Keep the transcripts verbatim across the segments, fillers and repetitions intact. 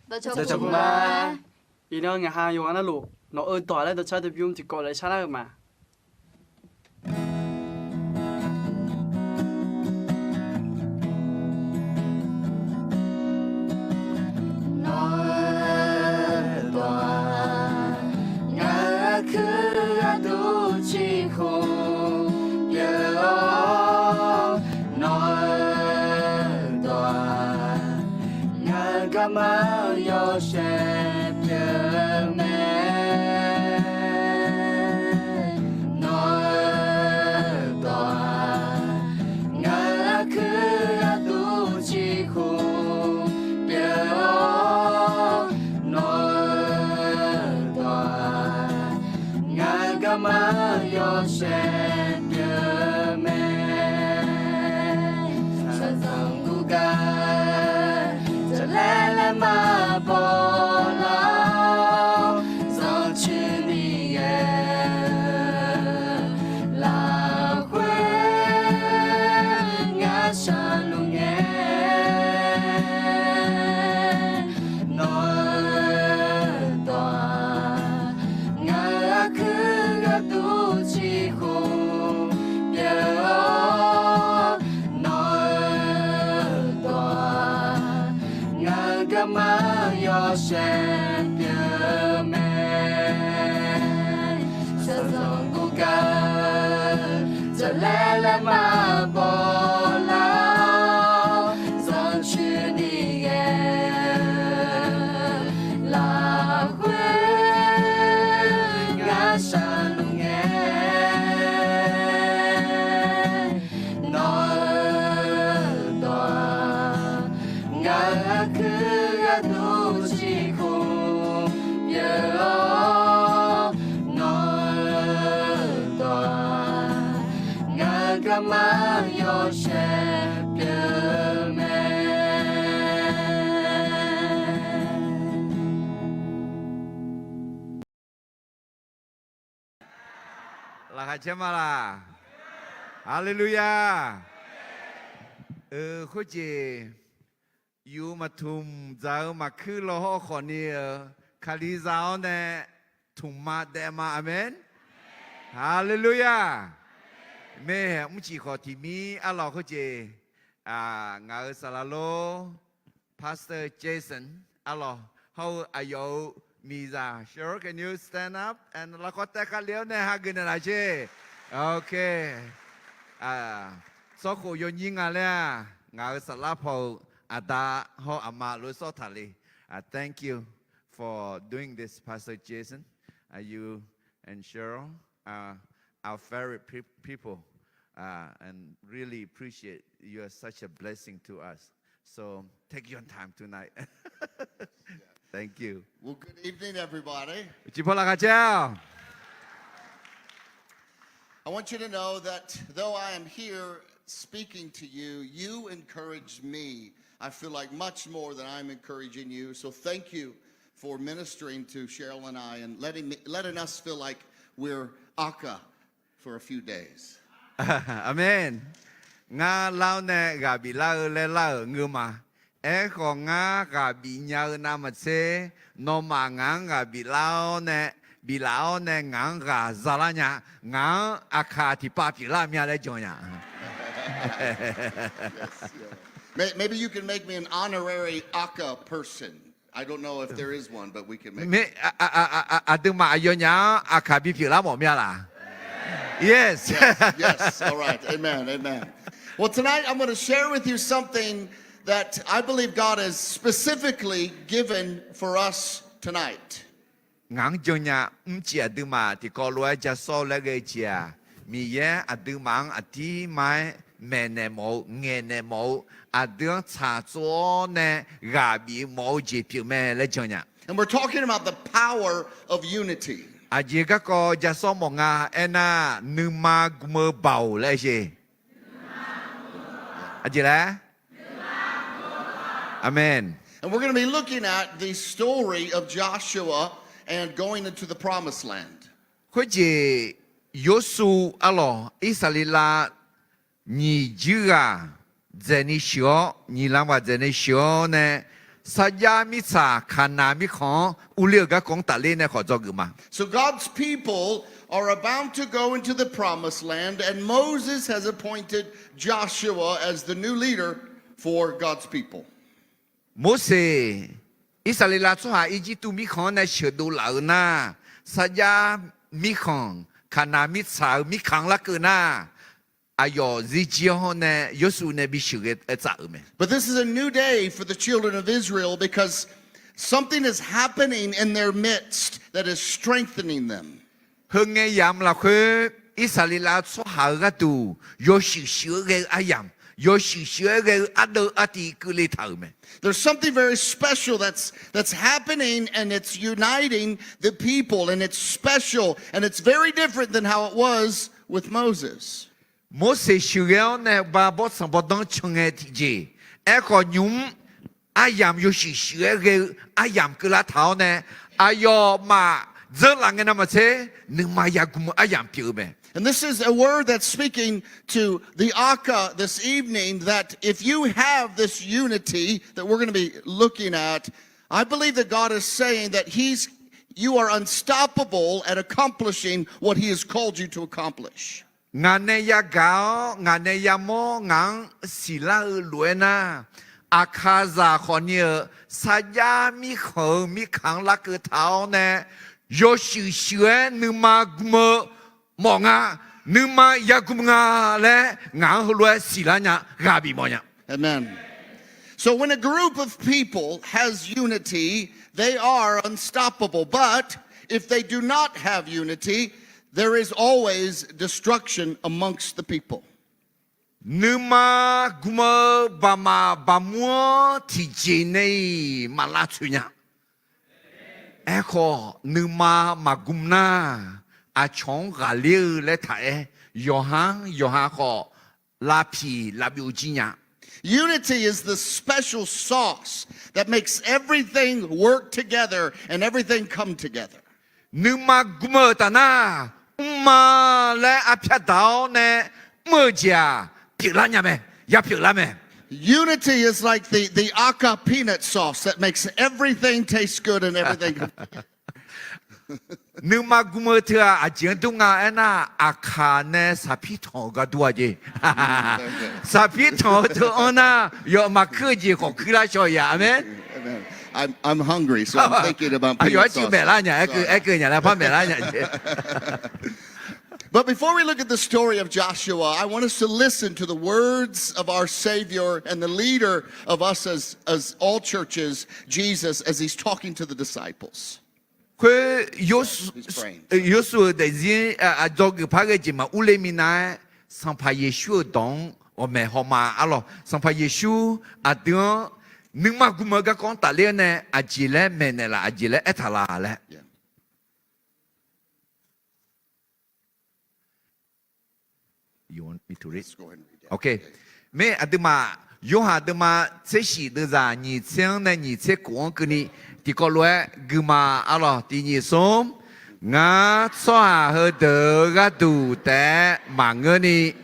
Dawqcawq, iqnan ngaq ha yawqghaq navluf nawq-eu dawq laer dawqcar dawqbymr tiqkawv laer sharlar-eu ma. Nawq-eu dawq-aq, ngaq-euq aqkuir gharduq ciqkhov pyeuf-awr, nawq-eu dawq-aq, ngaq-euq garma yawshaef pyeuf mae. Nawq-eu dawq-aq, ngaq-euq aqkuir gharduq ciqkhov pyeuf-awr, nawq-eu dawq-aq, ngaq-euq garma yawshaef pyeuf mae. Shaqzanq guvgar jaqlaer laer maqbaw lar-awr, zanrcuir ni ghae-eu lafkhoer ngar shaqluf ngae. Nawq-eu dawq-aq, ngaq-euq aqkuir gharduq ciqkhov pyeuf-awr, nawq-eu dawq-aq, ngaq-euq garma yawshaef pyeuf mae. Shaqzanq guvgar jaqlaer laer maqbaw lar-awr, zanrcuir ni ghae-eu lafkhoer ngar shaqluf ngae. Nawq-eu dawq-aq, ngaq-euq aqkuir gharduq ciqkhov pyeuf-awr, nawq-eu dawq-aq, ngaq-euq garma yawshaef pyeuf mae. Laqkhaq caer ma laq? Haleluya! Khoerjeq yuf maqtmq dzaq-eu maqkuir law hawr khawf ni-euq Kalizaq-awr nae tmqma daef ma. Aqmeq. Haleluya! Maerhaeq mrcif khawf tiqmir arlawq khoerjeq, ngaq-euq saqlaq lor, Pastor Jason arlawq hawr-eu aqyawf-euq miqzaq Cheryl, can you stand up and lafkawr taev kali-awr nae hageuf naeqlaf sher. Ok. Tsawrkhof yawnyir nga laer-aq, ngaq-euq saflar paw-eu aqda hawr aqma lof-aer sawr taqle. Thank you for doing this, Pastor Jason. You and Cheryl are our favorite peop-, people, and really appreciate, you are such a blessing to us. So take your time tonight. Thank you. Well, good evening, everybody. Uqcif paw laqkhaq caer-awq. I want you to know that though I am here speaking to you, you encourage me, I feel like, much more than I'm encouraging you. So thank you for ministering to Cheryl and I and letting me, letting us feel like we're aka for a few days. Aqmeq. Ngar lar-awr nae ghaq biflar-eu laer lar-euq ngeur ma. Aerkhawf, ngar ghaq bifnya-eu navmaqtser, nawmaf ngaq-anr ghaq biflar-awr nae, biflaf-awr nae ngaq-anr ghaq zalar nya. Ngaq-anr aqkaq tiqpav pyeuflar mya laer jan nya. May-, maybe you can make me an honorary Aka person. I don't know if there is one, but we can make. Aqduimaf aqyawfnyaf-anr aqkaq bipyeuflar mawf mya laq? Yes. Yes, yes. All right. Amen. Amen. Well, tonight I'm gonna share with you something that I believe God has specifically given for us tonight. Ngaq-anr jannya mrcif aqduimaf tiqkawv lof-aer ja sawr-eu laer ghae-eu jeq-aq, Miqyaer aqduimaf-anr aqdirma-aer maeqnaeq mawf-eu, ngaeqnaeq mawf-eu, aqdui-anr tsaqtsov-awr nae ghaq bif mawf-eu jeq pyeufmae laer jannya. And we're talking about the power of unity. Aqjeq garkawv ja sawr mawf nga aernar, nuima gm-eu baoq laer sher. Aqjeq laer? Aqmeq. And we're gonna be looking at the story of Joshua and going into the promised land. Khoerjeq Yorsuv arlawq Irsaqleqlav nyiq juir ghaq dzaeqni sheuq-awr, nyiq lam ghaq dzaeqni sheuq-awr nae, sarjax mirtsaq Kaqnaq mirkhanq-anr urler-euq garkawv-anr tafler nae khawf dzawgeuf ma. So God's people are about to go into the promised land, and Moses has appointed Joshua as the new leader for God's people. Morseq, Irsaqleqlav tsawrhaq Irjirtuv mirkhanq-anr nae sheuqdov laf-euq nar, sarjax mirkhanq Kaqnaq mirtsaq-euq mirkhanq-anr larkeuv nar, aqyawf zirjir-awr nae Yorsuv nae bisheuq ghae-aer tsaf-euq mae. But this is a new day for the children of Israel because something is happening in their midst that is strengthening them. Heungae yamq lafkhoer Irsaqleqlav tsawrhaq-euq gharduq yawshuif shuif-aer ghae-eu aryamq, yawshuif shuif-aer ghae-eu ardeuv artiv keuvle taq-euq mae. There's something very special that's, that's happening, and it's uniting the people, and it's special, and it's very different than how it was with Moses. Morseq sheuqghae-awr nae ba bawrtsanq bawrdanr can ngae tiqjeq. Aerkhawf nymq-mr aryamq yawshuif shuif-aer ghae-eu aryamq keuvlar taq-awr nae, aqyawfmaf dzeurlaf ngae navmaqtser nuima yagm-eu aryamq pyeuf-eu mae. And this is a word that's speaking to the Aka this evening, that if you have this unity that we're gonna be looking at, I believe that God is saying that he's, you are unstoppable at accomplishing what he has called you to accomplish. Ngaq nae yagaq-awr, ngaq nae yamawr, ngaq-anr siqlar-eu lof-aer nar, Aqkaqzaq khawfni-euq sarjax mirkhanq-euq mirkhanq-anr larkeuv taq-awr nae, yawshuif shuif-aer nuima gm-eu mawf nga, nuima yagm nga laer ngaq-anr heulof-aer siqlar nya, ghaq bifmawf nya. Amen. So when a group of people has unity, they are unstoppable. But if they do not have unity, there is always destruction amongst the people. Nuima gm-eu baqmaf baqmur-anr tiqjeq nae-iq maq lavtsoeq nya. Aerkhawf nuima maqgm nar, aqcawq-anr ghaqler-eu laer taq-aer, yawqha-anr yawqha khawf lavpiq lavbyov jir nya. Unity is the special sauce that makes everything work together and everything come together. Nuima gm-eu taf nar, mrma laer arpyar daq-awr nae mr-eu jeq-aq pyeuflar nya mae, yapyeuflar mae. Unity is like the, the Aka peanut sauce that makes everything taste good and everything. Nuima gm-eu teu-aq aqjeq-anr dur nga aernar, Aqkaq nae saqpir tanq-euq gar dur-a jeq. Saqpir tanq-eu teu-anr nar, yawf maqkuir-eu jeq khawf kuir lar shaw-iq-a. Amen. I'm, I'm hungry, so I'm thinking about peanut sauce. Aqyawf-aer cuiv maeqlar nya, aerkeuv nya laer par maeqlar nya jeq. But before we look at the story of Joshua, I want us to listen to the words of our Savior and the leader of us as, as all churches, Jesus, as he's talking to the disciples. Khoer, Yorsuv-euq daefzir aqdzawgeuf par ghae jeq maqurler minav-aer, Sanqpaq Yeqsur-euq dawq-anr ghawqmaeq hawma arlawq. Sanqpaq Yeqsur aqdui-anr nuima gm-eu garkawv-anr tafler-awr nae aqjeq laer maeqnaeq laf, aqjeq laer aertaq laf laer. Mir aqduimaf, Yorhaq deuvma tser shif deuvzaq nyiq tser-anr nae nyiq tser khof-anr keuvni tiqkawv lof-aer guima arlawq. Tiq nyiq smr, ngar tsawrhaq heudeuq-euq gharduq taef-aer maqngeurni,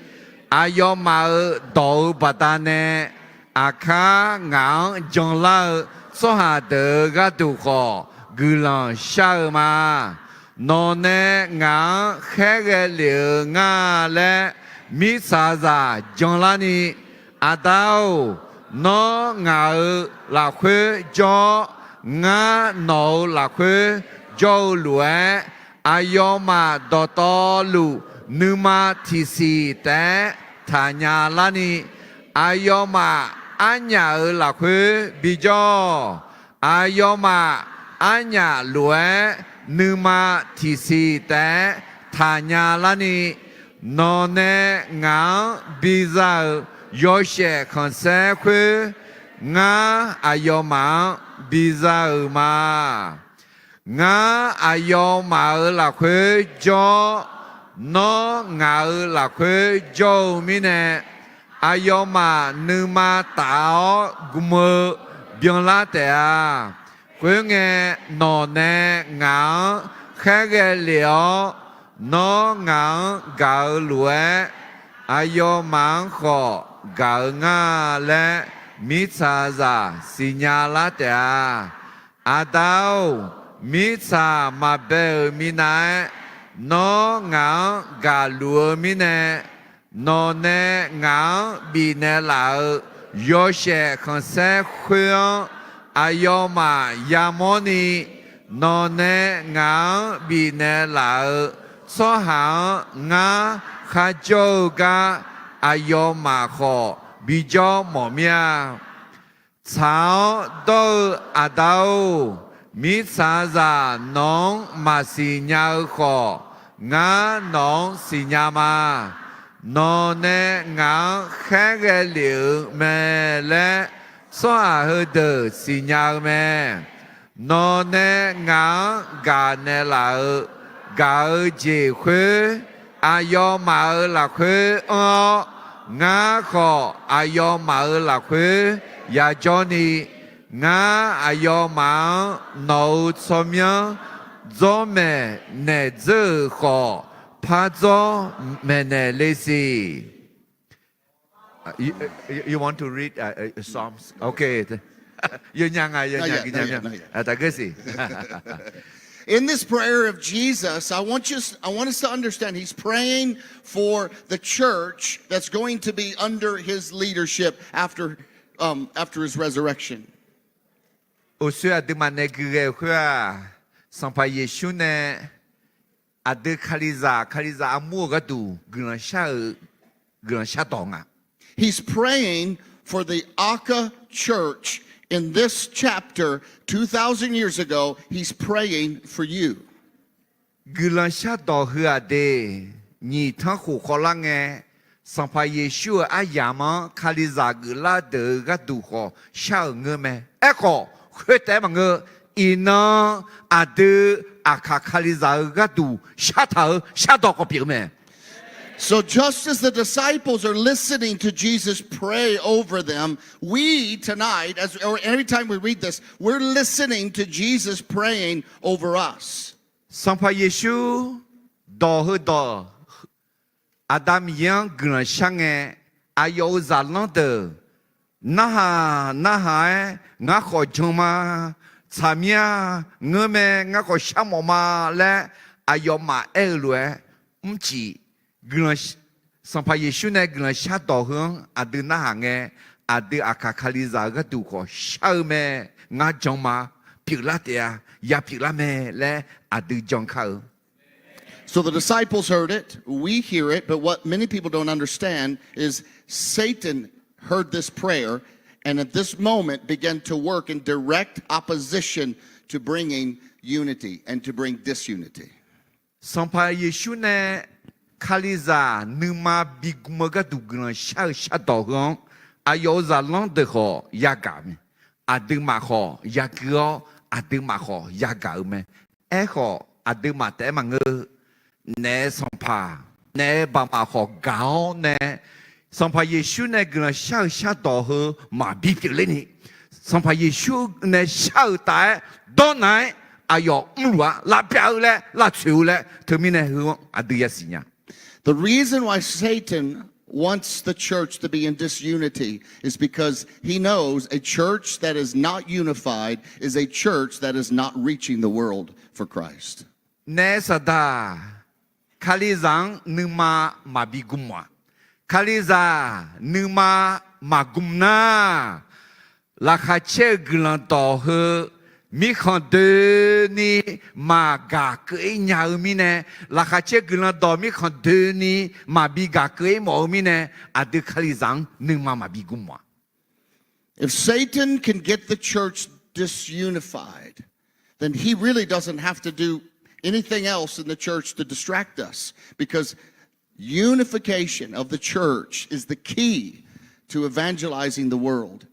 aqyawfmaf-euq dawq-eu baqdanae, aqkar ngaq-anr janlar-eu tsawrhaq deuq-euq gharduq khawf guiqlanq shar-eu ma. Nawq nae ngaq-anr khaerghae lef-eu ngar laer mirtsaqzaq janlarni, Aqda-or, nawr ngaq-euq lafkhoer jawr-awr, ngar nawq-euq lafkhoer jawr-eu lof-aer, aqyawfmaf dawqtawvluf nuima tiqsiq taef-aer taqnya larni, aqyawfmaf arnyaf-euq lafkhoer bijawr-awq. Aqyawfmaf arnyaf lof-aer nuima tiqsiq taef-aer taqnya larni, nawq nae ngaq-anr biza-euq yawshaef khanqsaer khoer, ngar aqyawfmaf-anr biza-euq ma. Ngar aqyawfmaf-euq lafkhoer jawr-awr, nawr ngaq-euq lafkhoer jawr-eu mirnae, aqyawfmaf nuima taf-awr gm-eu byanlar taef-a. Khoerngae, nawq nae ngaq-anr khaerghae lef-awr, nawr ngaq-anr gaq-eu lof-aer, aqyawfmaf-anr khawf gaq-eu ngar laer Mirtsaqzaq siqnya lar taef-a. Aqda-or, mirtsaq maqbae-euq minav-aer, nawr ngaq-anr gaqluf-eu mirnae, nawqnae ngaq-anr bifnaeq laf-euq yawshaef khanqsaer khoer-anr aqyawfmaf yamawrni, nawqnae ngaq-anr bifnaeq laf-euq tsawrhaq-anr ngar kharjawr-eu gar, aqyawfmaf khawf bijawr mawf mir-a. Tsaq-awr dawr-eu Aqda-or, mirtsaqzaq nawq-anr maqsiq nya-eu khawf, ngar nawq-anr siqnya ma. Nawqnae ngaq-anr khaerghae lef-eu mae laer, tsawrhaq heudeuq siqnya-eu mae. Nawqnae ngaq-anr gaqnaeq laf-euq gaq-eu jeq khoer, aqyawfmaf-euq lafkhoer anr-awr, ngar khawf aqyawfmaf-euq lafkhoer yajawrni, ngar aqyawfmaf-anr nawq-euq tsawrmyanr dzawrmaeq naeq dzeur-euq khawf, par dzawr maeqnaeq le siq. Uh, you, uh, you you want to read uh, uh, Psalms? Okay. Yawnya nga, yawnya, gui nya mya. Taqgeur siq. In this prayer of Jesus, I want you, I want us to understand he's praying for the church that's going to be under his leadership after, um, after his resurrection. Uqshoe aqduimaf nae gui ghae-euq khoer-aq, Sanqpaq Yeqsur nae aqdui Kalizaq, Kalizaq armur-eu gharduq guiqlanq shar-eu, guiqlanq shardawq nga. He's praying for the Aka church in this chapter two thousand years ago. He's praying for you. Guiqlanq shardawq heu-aq de, nyiq tanrkhof khawvlar ngae, Sanqpaq Yeqsur-euq aryamq-anr Kalizaq geuflar deuq-eu gharduq khawf shar-euq ngeur mae. Aerkhawf, khoertaef-aer maqngeur. Iqnan aqdui Aqkaq Kalizaq-eu gharduq shartaq-euq shardawq khawf pyeuf-eu mae. So just as the disciples are listening to Jesus pray over them, we tonight, as or every time we read this, we're listening to Jesus praying over us. Sanqpaq Yeqsur dawq heudawq Aqda Miqyaer-anr guiqlanq shar ngae, aqyawf-euq zaqlanr deuq narhaq narhaq-aer ngar khawf jan ma, tsaqmir-a, ngeur mae, ngar khawf shar mawf ma laer aqyawfmaf aer-eu lof-aer mrcif, Sanqpaq Yeqsur nae guiqlanq shardawq heu-anr aqdui narhaq ngae, aqdui Aqkaq Kalizaq-eu gharduq khawf shar-eu mae. Ngar jan ma, pyeuflar taef-a, ya pyeuflar mae laer aqdui jan kar-eu. So the disciples heard it, we hear it, but what many people don't understand is Satan heard this prayer and at this moment began to work in direct opposition to bringing unity and to bring disunity. Sanqpaq Yeqsur nae Kalizaq nuima bigm-eu gharduq guiqlanq shar-eu shardawq heu-anr, aqyawf-euq zaqlanr deuq khawf yagaq mae. Aqduimaf khawf yagui-awr, aqduimaf khawf yagaq-eu mae. Aerkhawf, aqduimaf taef-aer maqngeur. Naef sanqpaq, naef baqmaf khawf gaq-awr nae, Sanqpaq Yeqsur nae guiqlanq shar-eu shardawq heu maqbi pyeufler ni, Sanqpaq Yeqsur nae shar-euq taf-aer dawrnaq-aer aqyawf mrluf-a, lavpyav-eu laer, lavtsoeq-eu laer, teumirnae heu-anr aqdui yasiq nya. The reason why Satan wants the church to be in disunity is because he knows a church that is not unified is a church that is not reaching the world for Christ. Naef saqdaq, Kalizaq-anr nuima maqbi gm-aq. Kalizaq nuima maqgm nar, laqkhaq caer-eu guiqlanq dawq heu mirkhanq doeni maqgaq keuv-ir nya-eu mirnae, laqkhaq caer guiqlanq dawq mirkhanq doeni maqbi gaq keuv-ir mawf-eu mirnae, aqdui Kalizaq-anr nuima maqbi gm-aq. If Satan can get the church disunified, then he really doesn't have to do anything else in the church to distract us, because unification of the church is the key to evangelizing the world.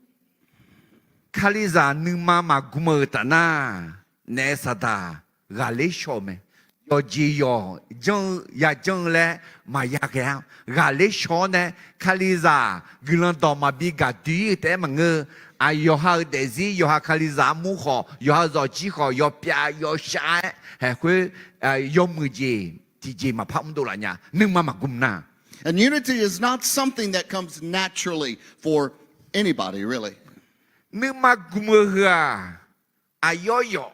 Kalizaq nuima maqgm-euq taf nar, naef saqdaq ghaqler shaw-eu mae. Yawqjeq yawq janr-eu yajanr-eu laer maqya ghae-a. Ghaqler shaw-awr nae, Kalizaq guiqlanq dawq maqbi gaqdui-ir-eu taef-aer maqngeur. Aq, yawqha-euq daefzir, yawqha Kalizaq armur khawf, yawqha-euq zawqjir khawf, yawpyav yawshav-aer haeq khoer, yawmuiq jeq tiqjeq maqpar mrdov laf nya. Nuima maqgm nar. And unity is not something that comes naturally for anybody, really. Nuima gm-eu heu-aq, aqyawf yawf,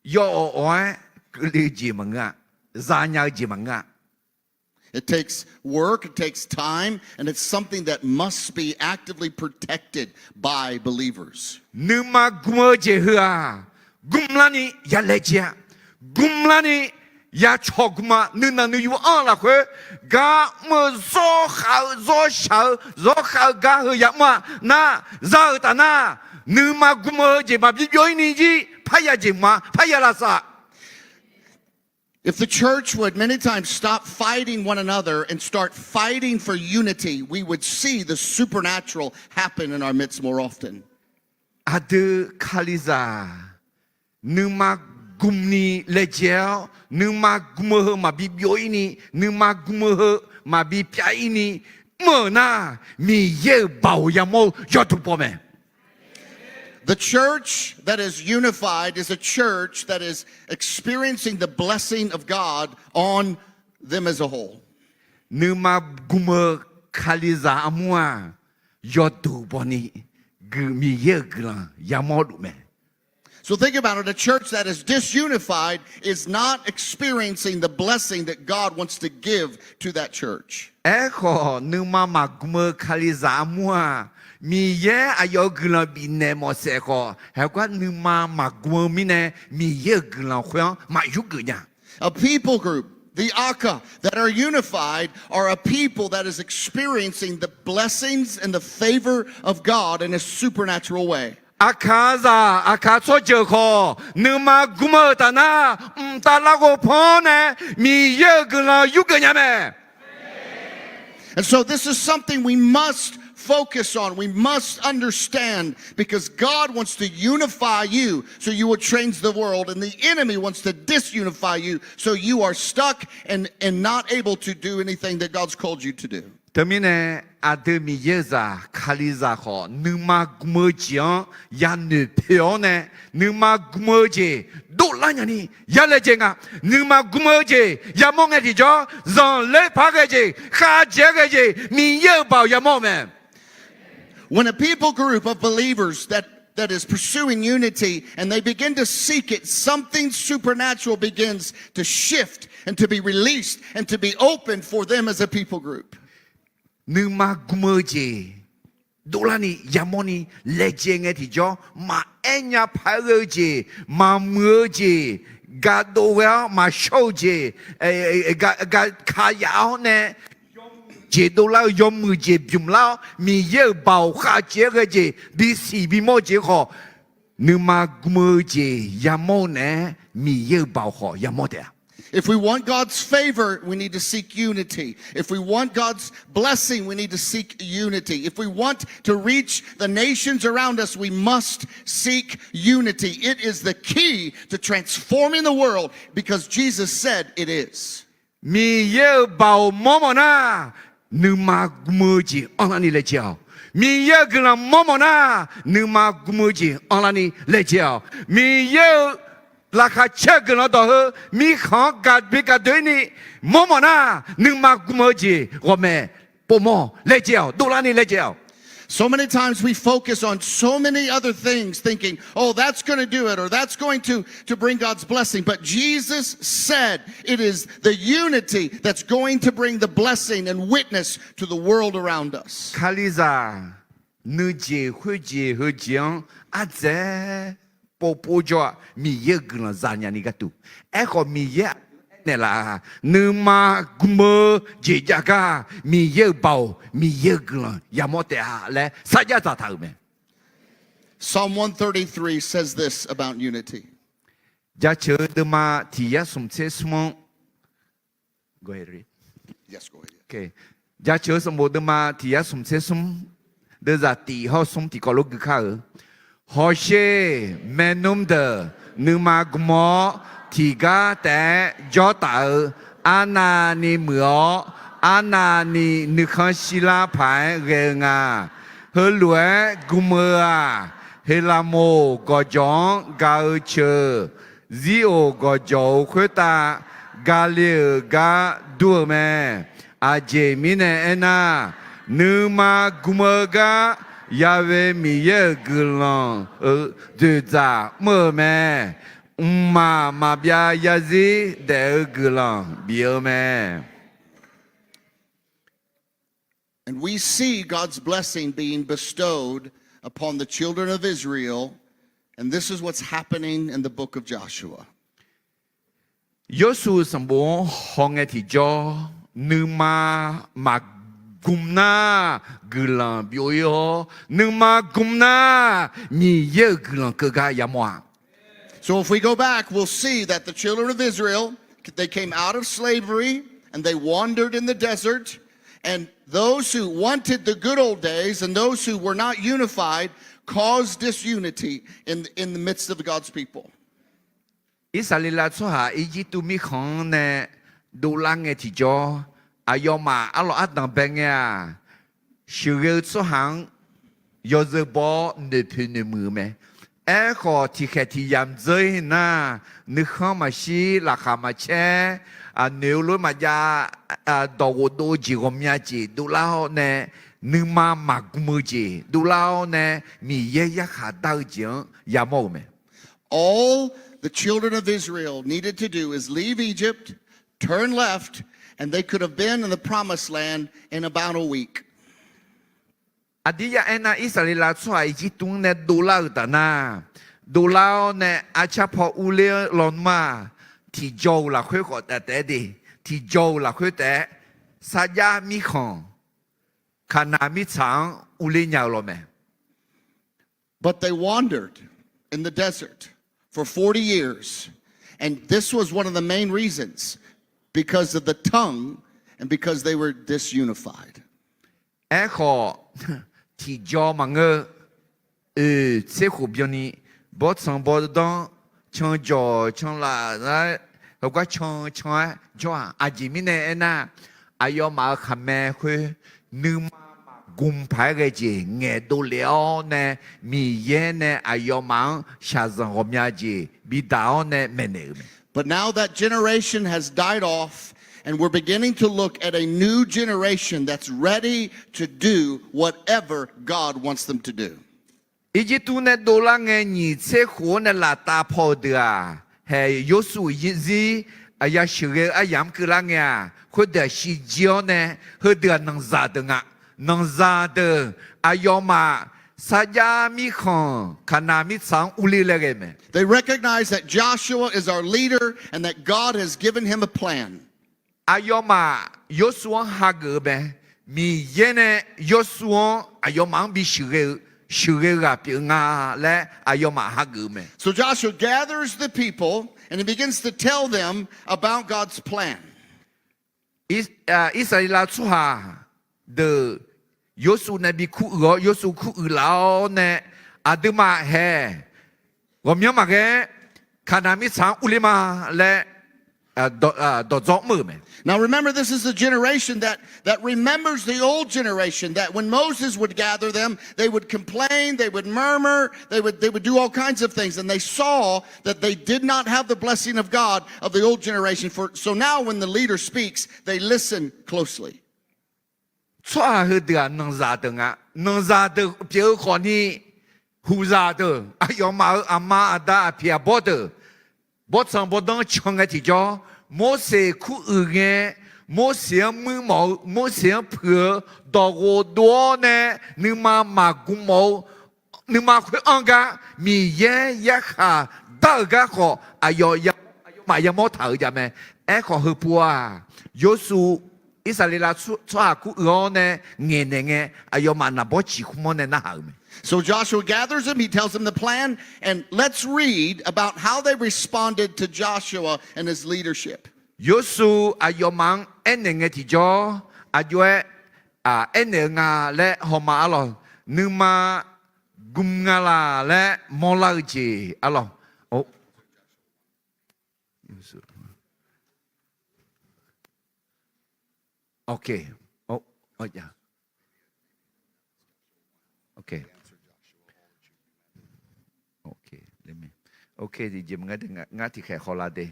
yawf awq-awq-aer keuvle-eu jeq maqngeur-a, zanya-eu jeq maqngeur-a. It takes work, it takes time, and it's something that must be actively protected by believers. Nuima gm-eu jeq heu-aq, gmlarni ya laejae-a, gmlarni ya cawq gm-a. Nuinanq nuiyu-anr lafkhoer gar mr-eu zawr khav-eu, zawr shaq-eu, zawr khav-eu gar heu ya mr-a nar, za-euq taf nar, nuima gm-eu jeq maqbi byov-ir ni jir parya jeq mq-a, parya lavsav. If the church would many times stop fighting one another and start fighting for unity, we would see the supernatural happen in our midst more often. Aqdui Kalizaq nuima gmni laejae-awr, nuima gm-eu heu maqbi byov-ir ni, nuima gm-eu heu maqbi pyav-ir ni mr-euq nar, Miqyaer-euq baoq yamawr-eu yawduq baw mae. The church that is unified is a church that is experiencing the blessing of God on them as a whole. Nuima gm-eu Kalizaq armur-aq, yawduq bawni guiq Miqyaer-euq guiqlanq yamawr luf mae. So think about it. A church that is disunified is not experiencing the blessing that God wants to give to that church. Aerkhawf, nuima maqgm-eu Kalizaq armur-aq, Miqyaer aqyawf-euq guiqlanq bifnaeq mawf saef khawf, haegar nuima maqgm-eu mirnae Miqyaer-euq guiqlanq khoer-anr maq yurgeuf nya. A people group, the Aka, that are unified are a people that is experiencing the blessings and the favor of God in a supernatural way. Aqkaqzaq, Aqkaq tsawrjeuq khawf, nuima gm-eu taf nar, mqtav larghov pan-anr nae Miqyaer-euq guiqlanq yurgeuf nya mae. And so this is something we must focus on, we must understand, because God wants to unify you so you will change the world, and the enemy wants to disunify you so you are stuck and, and not able to do anything that God's called you to do. Teumirnae, aqdui Miqyaer-eu zaq Kalizaq khawf, nuima gm-eu jeq-anr yanoeq poeq-awr nae, nuima gm-eu jeq dovlar nyani yalaejae nga. Nuima gm-eu jeq yamawr ngae tiqjawr, zanqler par ghae jeq, khavjae-aer ghae jeq, Miqyaer-euq baoq yamawr-eu mae. When a people group of believers that, that is pursuing unity and they begin to seek it, something supernatural begins to shift and to be released and to be open for them as a people group. Nuima gm-eu jeq dovlarni yamawrni laejae ngae tiqjawr, maqaer nya paq-aer ghae-eu jeq, maqmuiq-eu jeq, gaqdov ghae-awr maqshawr-eu jeq, ga, ga, kayaf-awr nae jeq dovlar-eu yawmuiq jeq bymq lar-awr, Miqyaer-euq baoq khavjae-aer ghae jeq bisiq bimawr-eu jeq khawf, nuima gm-eu jeq yamawr-eu naeq-aer Miqyaer-euq baoq khawf yamawr taef-a. If we want God's favor, we need to seek unity. If we want God's blessing, we need to seek unity. If we want to reach the nations around us, we must seek unity. It is the key to transforming the world because Jesus said it is. Miqyaer-euq baoq mawr mawf nar, nuima gm-eu jeq anrlarni laejae-awq. Miqyaer-euq guiqlanq mawr mawf nar, nuima gm-eu jeq anrlarni laejae-awq. Miqyaer-euq laqkhaq caer-eu guiqlanq dawq heu mirkhanq-anr gaq bi gaq doeni mawr mawf nar, nuima gm-eu jeq ghawqmaeq povmawr laejae-awq, dovlarni laejae-awq. So many times we focus on so many other things, thinking, oh, that's going to do it, or that's going to, to bring God's blessing. But Jesus said it is the unity that's going to bring the blessing and witness to the world around us. Kalizaq nuijeq khoerjeq heujeq-anr ardzaeq-aer povpov jawr-aq, Miqyaer-euq guiqlanq zanya ni gharduq. Aerkhawf, Miqyaer aqdui-anr aernaeq laf-aq, nuima gm-eu jeq jav gar Miqyaer-euq baoq, Miqyaer-euq guiqlanq yamawr taef-a laer sarjax dzaqtaq-euq mae. Psalm one thirty-three says this about unity. Jaceuq-eu deuvma tiq yar smq tser smr-anr Jaceuq-eu sanqbof deuvma tiq yar smq tser smr, deuvzaq tif hawr smr tiqkawv lof gui kar-eu. Hawsher, maernmr deuq nuima gm-awr, tiqgar taef-aer jawr taf-eu arnavni muiq-awr, arnavni nuikhanr shirlar paq-aer ghae-eu nga. Heulof-aer gm-eu-aq, Heqlaqmoq gawqjawq-anr ga-eu ceuq, Zir-oq gawqjawq-euq khoertav gale-euq gar dur-eu mae. Aqjeq mirnae aernar, nuima gm-eu gar Ya'we Miqyaer-euq guiqlanq-euq dzoeqdzaq mr-eu mae. Mqmaq maqbyav yarzir daef-eu guiqlanq bif-eu mae. And we see God's blessing being bestowed upon the children of Israel, and this is what's happening in the book of Joshua. Yorsuv sanqbof-anr hawngae tiqjawr, nuima maqgm nar guiqlanq byov-ir-awr, nuima gm nar Miqyaer-euq guiqlanq keuv gar yamawr-a. So if we go back, we'll see that the children of Israel, they came out of slavery and they wandered in the desert. And those who wanted the good old days and those who were not unified caused disunity in, in the midst of God's people. Irsaqleqlav tsawrhaq Irjirtuv mirkhanq-anr nae dovlar ngae tiqjawr, aqyawfmaf arlawq ardanq bae ngae-aq, sheuqghae-eu tsawrhaq-anr yawzeu baw-awr noeqpoeq noeqmuiq-eu mae. Aerkhawf, tiqkhaeq tiqyamq dzeur-ir nar, nuikhanr maqshir, laqkhaq maqcaer, noeq-eu lof-aer maqjav, dawq ghofdov-eu jeq ghawqmya jeq dovlar-awr nae, nuima maqgm-eu jeq dovlar-awr nae, Miqyaer yarkhaq dar-eu jeq-anr yamawr-euq mae. All the children of Israel needed to do is leave Egypt, turn left, and they could have been in the promised land in about a week. Aqdir ya aernar, Irsaqleqlav tsawrhaq Irjirtuv-anr nae dovlar-euq taf nar, dovlar-awr nae arcar paw urler-anr lawnmr-aq, tiqjaw-euq lafkhoer khawf taef-aer de, tiqjaw-euq lafkhoer taef-aer sarjax mirkhanq, Kaqnaq mirtsaq-anr urler nya-eu law mae. But they wandered in the desert for forty years, and this was one of the main reasons, because of the tongue and because they were disunified. Aerkhawf, tiqjaw maqngeur, oeq tser khof byanni, bawrtsanq bawrdanr, canjawq canlaf lar, heugar can can-aer jawr-aq, aqjeq mirnae aernar, aqyawfmaf-euq khaqmae khoer nuima maqgm paq-aer ghae jeq ngaeqdov lef-awr nae, Miqyaer nae aqyawfmaf-anr shaqzanq ghawqmya jeq bidaq-awr nae maeqnaeq-euq mae. But now that generation has died off, and we're beginning to look at a new generation that's ready to do whatever God wants them to do. Irjirtuv nae dovlar ngae nyiq tser khof-anr nae laftav paw-eu deuq-aq, haeq Yorsuv-euq zir aqya sheuqghae-eu aryamq-anr keuvlar ngae-aq, khoerdeuq-aq shirjir-awr nae, heudeuq-aq nanqzaq deuq nga. Nanqzaq deuq aqyawfmaf sarjax mirkhanq Kaqnaq mirtsaq-anr urler laer ghae mae. They recognize that Joshua is our leader and that God has given him a plan. Aqyawfmaf Yorsuv-anr hageuf-eu mae. Miqyaer nae Yorsuv-anr aqyawfmaf-anr bisheuqghae-eu, sheuqghae-eu ghaq pyeuf nga laer aqyawfmaf hageuf-eu mae. So Joshua gathers the people and he begins to tell them about God's plan. Irsaqleqlav tsawrhaq deuq Yorsuv nae bi kuruiq-awr, Yorsuv kuruiq laf-awr nae, aqduimaf haeq ghawqmyanr maqghae-aer Kaqnaq mirtsaq-anr urler ma laer dawqdzawr mr-euq mae. Now remember, this is the generation that, that remembers the old generation, that when Moses would gather them, they would complain, they would murmur, they would, they would do all kinds of things, and they saw that they did not have the blessing of God of the old generation. For, so now when the leader speaks, they listen closely. Tsawrhaq heudeuq-aq nanqzaq deuq nga. Nanqzaq deuq pyeuf-eu khawfni, huqzaq deuq, aqyawfmaf-euq aqma aqda aqpiq aqbawr deuq, bawrtsanq bawrdanr can ngae tiqjawr, Morseq kuruiq ngae, Morseq-anr muir mawf-eu, Morseq-anr puiq-eu, dawq ghofdov-awr nae nuima maqgm mawf-eu, nuima khoer anr gar Miqyaer yarkhaq dar-euq gar khawf, aqyawf, aqyawfmaf yamawr taq-euq jav mae. Aerkhawf heupov-aq, Yorsuv Irsaqleqlav tsawrhaq kuruiq-awr nae ngaeqnaeq ngae, aqyawfmaf naqbawr ciqkhmr-awr nae narhaq-euq mae. So Joshua gathers them, he tells them the plan, and let's read about how they responded to Joshua and his leadership. Yorsuv aqyawfmaf-anr aernaeq ngae tiqjawr, aqjox-aer aernaeq-eu nga laer hawma arlawq, nuima gm nga laq laer mawrlar-eu jeq arlawq. Ok, ok, ok, ngar tiqkhaeq hawlar de.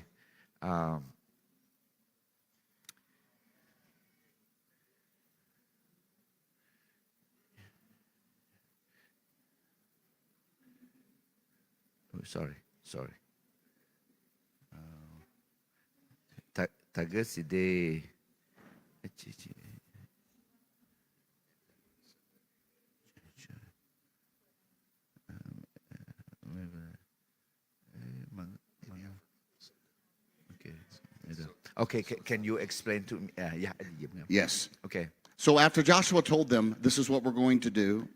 Sorry, sorry. Uh, ta-, taqgeur siq de. Okay. Okay, ca-, can you explain to me? Uh, yeah. Yes. Okay. So after Joshua told them, "This is what we're going to do,"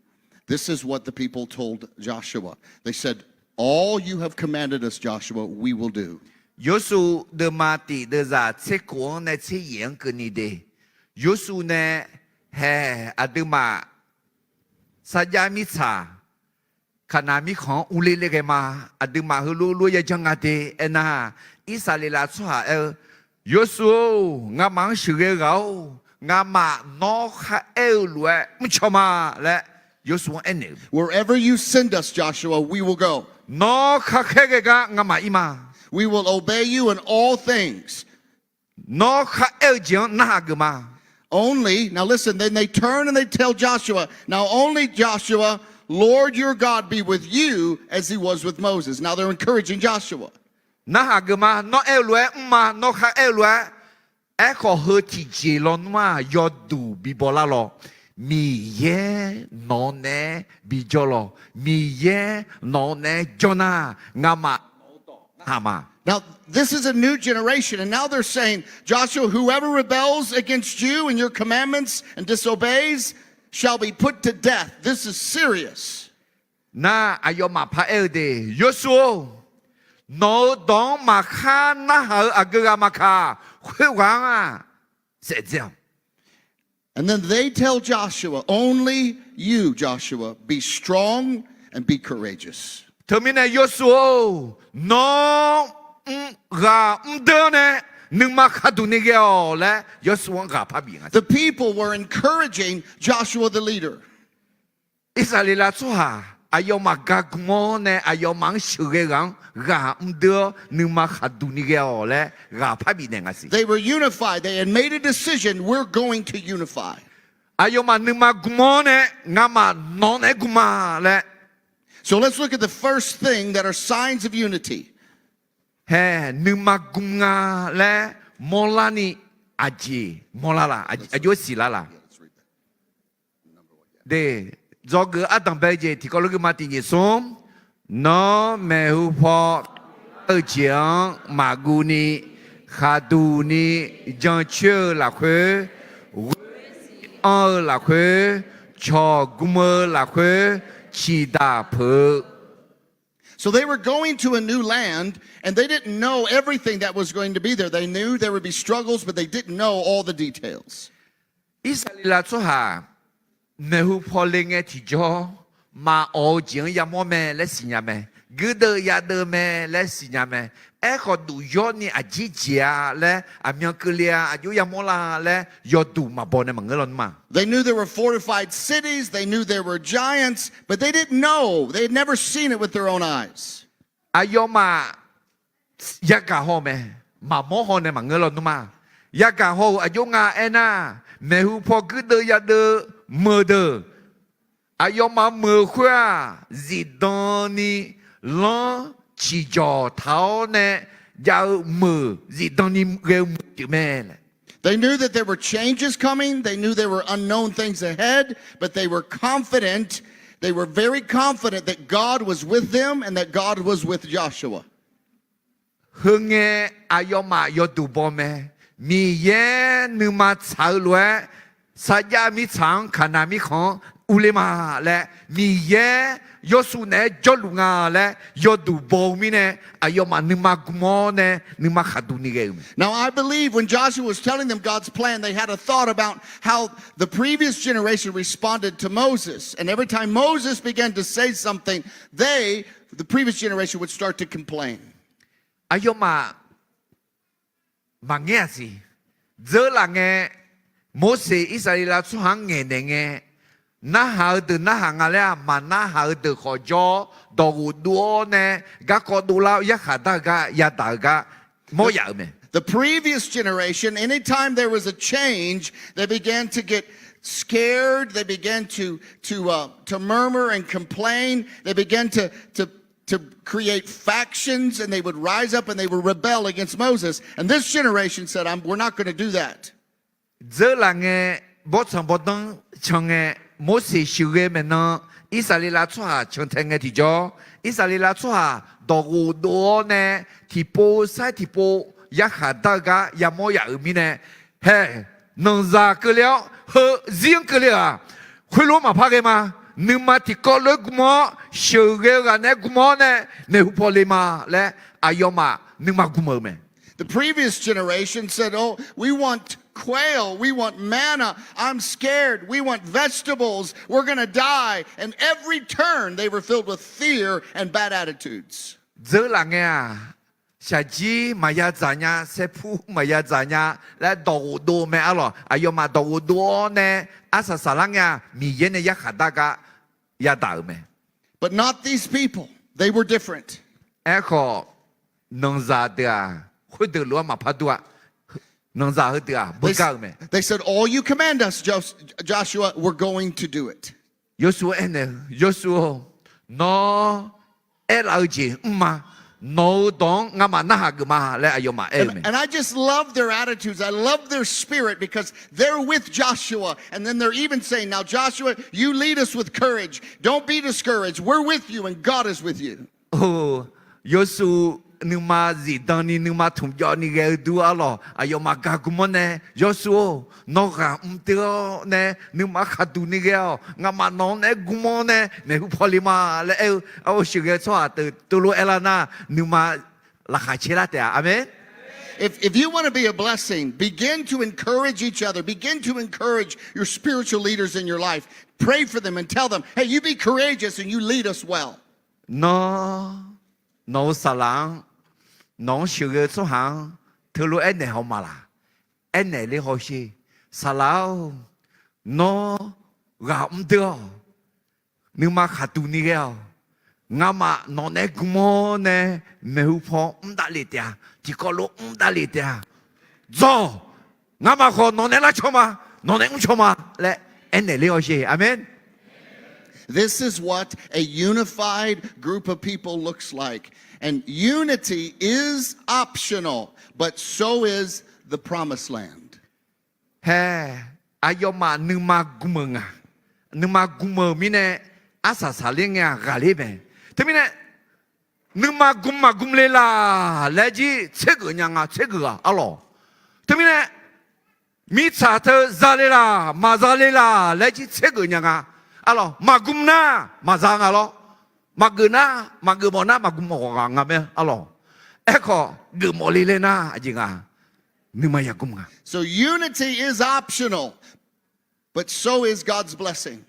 this is what the people told Joshua. They said, "All you have commanded us, Joshua, we will do." Yorsuv deuvma tiq deuvzaq tser kof-anr nae tser yaef-anr keuvni de, Yorsuv nae hae aqduimaf sarjax mirtsaq Kaqnaq mirkhanq-anr urler le ghae ma. Aqduimaf heulof lof-aer yajanr nga de aernar, Irsaqleqlav tsawrhaq aer-eu, Yorsuv-or, ngamaf-anr sheuqghae ghaq-or, ngamaf nawr kharaer-eu lof-aer mrcaw ma laer Yorsuv-anr aernaeq-eu. Wherever you send us, Joshua, we will go. Nawr khakhaer ghae gar ngamaf ir ma. We will obey you in all things. Nawr kharaer-eu jeq-anr narhaq geuf ma. Only, now listen, then they turn and they tell Joshua, "Now only Joshua, Lord your God be with you as he was with Moses." Now they're encouraging Joshua. Narhaq geuf ma, nawr aer-eu lof-aer mr ma, nawr kharaer-eu lof-aer. Aerkhawf heu tiqjeq lawnmr-aq yawduq bibaw lar lawq. Miqyaer nawq-anr naeq-aer bijawr lawq. Miqyaer nawq-anr naeq-aer jawr nar, ngamaf narhaq ma. Now, this is a new generation, and now they're saying, "Joshua, whoever rebels against you and your commandments and disobeys shall be put to death." This is serious. Nar, aqyawfmaf paraer-eu de, Yorsuv-or, nawq-euq dawq-anr maqkhar narhaq-eu aqgeu ghaq maqkaq, khoerghaq-anr-aq saef dzae-awq. And then they tell Joshua, "Only you, Joshua, be strong and be courageous." Teumirnae Yorsuv-or, nawr mr ghaq mrdeur-anr nae nuima khaqduq ni ghae-awq laer Yorsuv-anr ghaq parbif nga. The people were encouraging Joshua the leader. Irsaqleqlav tsawrhaq aqyawfmaf gagm-awr nae aqyawfmaf-anr sheuqghae ghaq-anr ghaq mrdeur-awr nuima khaqduq ni ghae-awq laer ghaq parbif naeq nga siq. They were unified. They had made a decision, "We're going to unify." Aqyawfmaf nuima gm-awr nae, ngamaf nawq naeq-aer gm ma laer. So let's look at the first thing that are signs of unity. Hae nuima gm nga laer mawrlar ni aqjeq mawrlar la, aqjox siqlar la. De, dzawgeuf ardanqbae jeq tiqkawv lof gui ma tiq nyiq smr. Nawr maeqhu paw-eu jeq-anr maqguv ni, khaqduq ni, jancoer-eu lafkhoer, ghoer anr-eu lafkhoer, cawq gm-eu lafkhoer, ciqdaq peuq-eu. So they were going to a new land, and they didn't know everything that was going to be there. They knew there would be struggles, but they didn't know all the details. Irsaqleqlav tsawrhaq maeqhu paw le ngae tiqjawr, maqawq-eu jeq-anr yamawr mae laer siqnya mae. Guirdeuv yadeuv mae laer siqnya mae. Aerkhawf, duq yawr ni aqjir jeq-a laer aqmyan keuvle-a aqjox yamawr la laer yawduq maqbaw nae maqngeur lawnmr-a. They knew there were fortified cities, they knew there were giants, but they didn't know. They had never seen it with their own eyes. Aqyawfmaf yagaq haw-eu mae, maqmawr haw nae maqngeur lawnmr-a. Yagaq haw-euq aqjox nga aernar, maeqhu paw guirdeuv yadeuv meuqdeuq, aqyawfmaf meuq khoer-aq, zifdan ni lanr ciqjawq taq-awr nae jav-eu meuq, zifdan ni ghae-eu meuq pyeuf mae laer. They knew that there were changes coming. They knew there were unknown things ahead, but they were confident. They were very confident that God was with them and that God was with Joshua. Heu ngae aqyawfmaf yawduq baw mae. Miqyaer nuima tsaq-eu lof-aer, sarjax mirtsaq-anr Kaqnaq mirkhanq-anr urler ma laer, Miqyaer Yawrsuv naeq-aer jawrluf nga laer yawduq baw-eu mirnae, aqyawfmaf nuima gm-awr nae nuima khaqduq ni ghae-euq mae. Now, I believe when Joshua was telling them God's plan, they had a thought about how the previous generation responded to Moses. And every time Moses began to say something, they, the previous generation, would start to complain. Aqyawfmaf maqngeur-aq siq. Dzeurlaf ngae, Morseq Irsaqleqlav tsawrhaq-anr ngaeqnaeq ngae, narhaq-eu deuq narhaq nga laer-aq, maqnarhaq-eu deuq khawf jawr-awr, dawqghof dov-awr nae garkawv dovlar-awr yarkhaq dar-eu gar yadaq-eu gar mawr yaf-euq mae. The previous generation, anytime there was a change, they began to get scared, they began to, to, uh, to murmur and complain, they began to, to to create factions, and they would rise up and they would rebel against Moses. And this generation said, I'm, we're not going to do that. Dzeurlaf ngae, bawrtsanq bawrdanr can ngae, Morseq sheuqghae maeqnan, Irsaqleqlav tsawrhaq cantae ngae tiqjawr, Irsaqleqlav tsawrhaq dawqghof dov-awr nae, tiqpov sair tiqpov yarkhaq dar-eu gar yamawr yaf-euq mirnae, hae, nanqzaq keuvle-awr heu zir-anr keuvle-aq, khoerlof-aer maqpar ghae ma. Nuima tiqkawv lof-aer gm-awr, sheuqghae-eu ghaq naeq-aer gm-awr nae, maeqhu paw le ma laer aqyawfmaf nuima gm-euq mae. The previous generation said, Oh, we want quail, we want manna, I'm scared, we want vegetables, we're going to die. And every turn they were filled with fear and bad attitudes. Dzeurlaf ngae-aq, shaqjir maqya dzaq nya, saerpur maqya dzaq nya laer dawqghof dov mae arlawq. Aqyawfmaf dawqghof dov-awr nae arsaq saqlar ngae-aq, Miqyaer nae yarkhaq dar gar yadaq-euq mae. But not these people. They were different. Aerkhawf, nanqzaq deuq-aq, khoerdeuq lof-aer maqpar dur-a. Nanqzaq heudeuq-aq, beugar-euq mae. They said, All you command us, Jos-, Joshua, we're going to do it. Yawsur aernaeq-eu, Yawsur-or, nawr aerlaf-eu jeq mr ma. Nawq-euq dawq-anr ngamaf narhaq geuf ma laer aqyawfmaf aer-eu mae. And I just love their attitudes. I love their spirit because they're with Joshua. And then they're even saying, Now, Joshua, you lead us with courage. Don't be discouraged. We're with you and God is with you. Yawsur nuima zifdan ni nuima tmqjawv ni ghae-eu dur arlawq, aqyawfmaf gaq gm-awr nae, Yawsur-or, nawr ghaq mr deur-awr nae nuima khaqduq ni ghae-awq. Ngamaf nawq-anr naeq-aer gm-awr nae maeqhu paw le ma laer aer-eu. Arlawq, sheuqghae-eu tsawrhaq deuq teulof aerlar nar, nuima laqkhaq caerlar taef-a. Aqmeq. If, if you want to be a blessing, begin to encourage each other. Begin to encourage your spiritual leaders in your life. Pray for them and tell them, Hey, you be courageous and you lead us well. Nawr, nawq-euq saqlaq-anr, nawq-anr sheuqghae-eu tsawrhaq-anr teulof aernaeq haw ma laq? Aernaeq ler hawsher. Saqlaq-or, nawr ghaq mr deur-awq. Nuima khaqduq ni ghae-awq. Ngamaf nawq naeq-aer gm-awr nae maeqhu paw mr davlef taef-a. Tiqkawv lof mr davlef taef-a. Dzawq. Ngamaf khawf nawq naeq-aer lar caw ma. Nawq naeq-aer mr caw ma laer aernaeq ler hawsher. Aqmeq. This is what a unified group of people looks like. And unity is optional, but so is the promised land. Hae, aqyawfmaf nuima gm-euq nga. Nuima gm-euq mirnae, arsaq saqler ngae-aq ghaqler mae. Teumirnae, nuima gm maqgm le laq laer jir tsergeuf nya nga, tsergeuf-aq arlawq. Teumirnae, mirtsaq teu za le laq, maqza le laq laer jir tsergeuf nya nga. Arlawq, maqgm nar maqza nga lawr. Maqgeuf nar, maqgeuf mawf nar maqgm mawf ghaq nga mae arlawq. Aerkhawf, geufmawf le laer nar aqjeq nga, nuima yagm nga. So unity is optional, but so is God's blessing.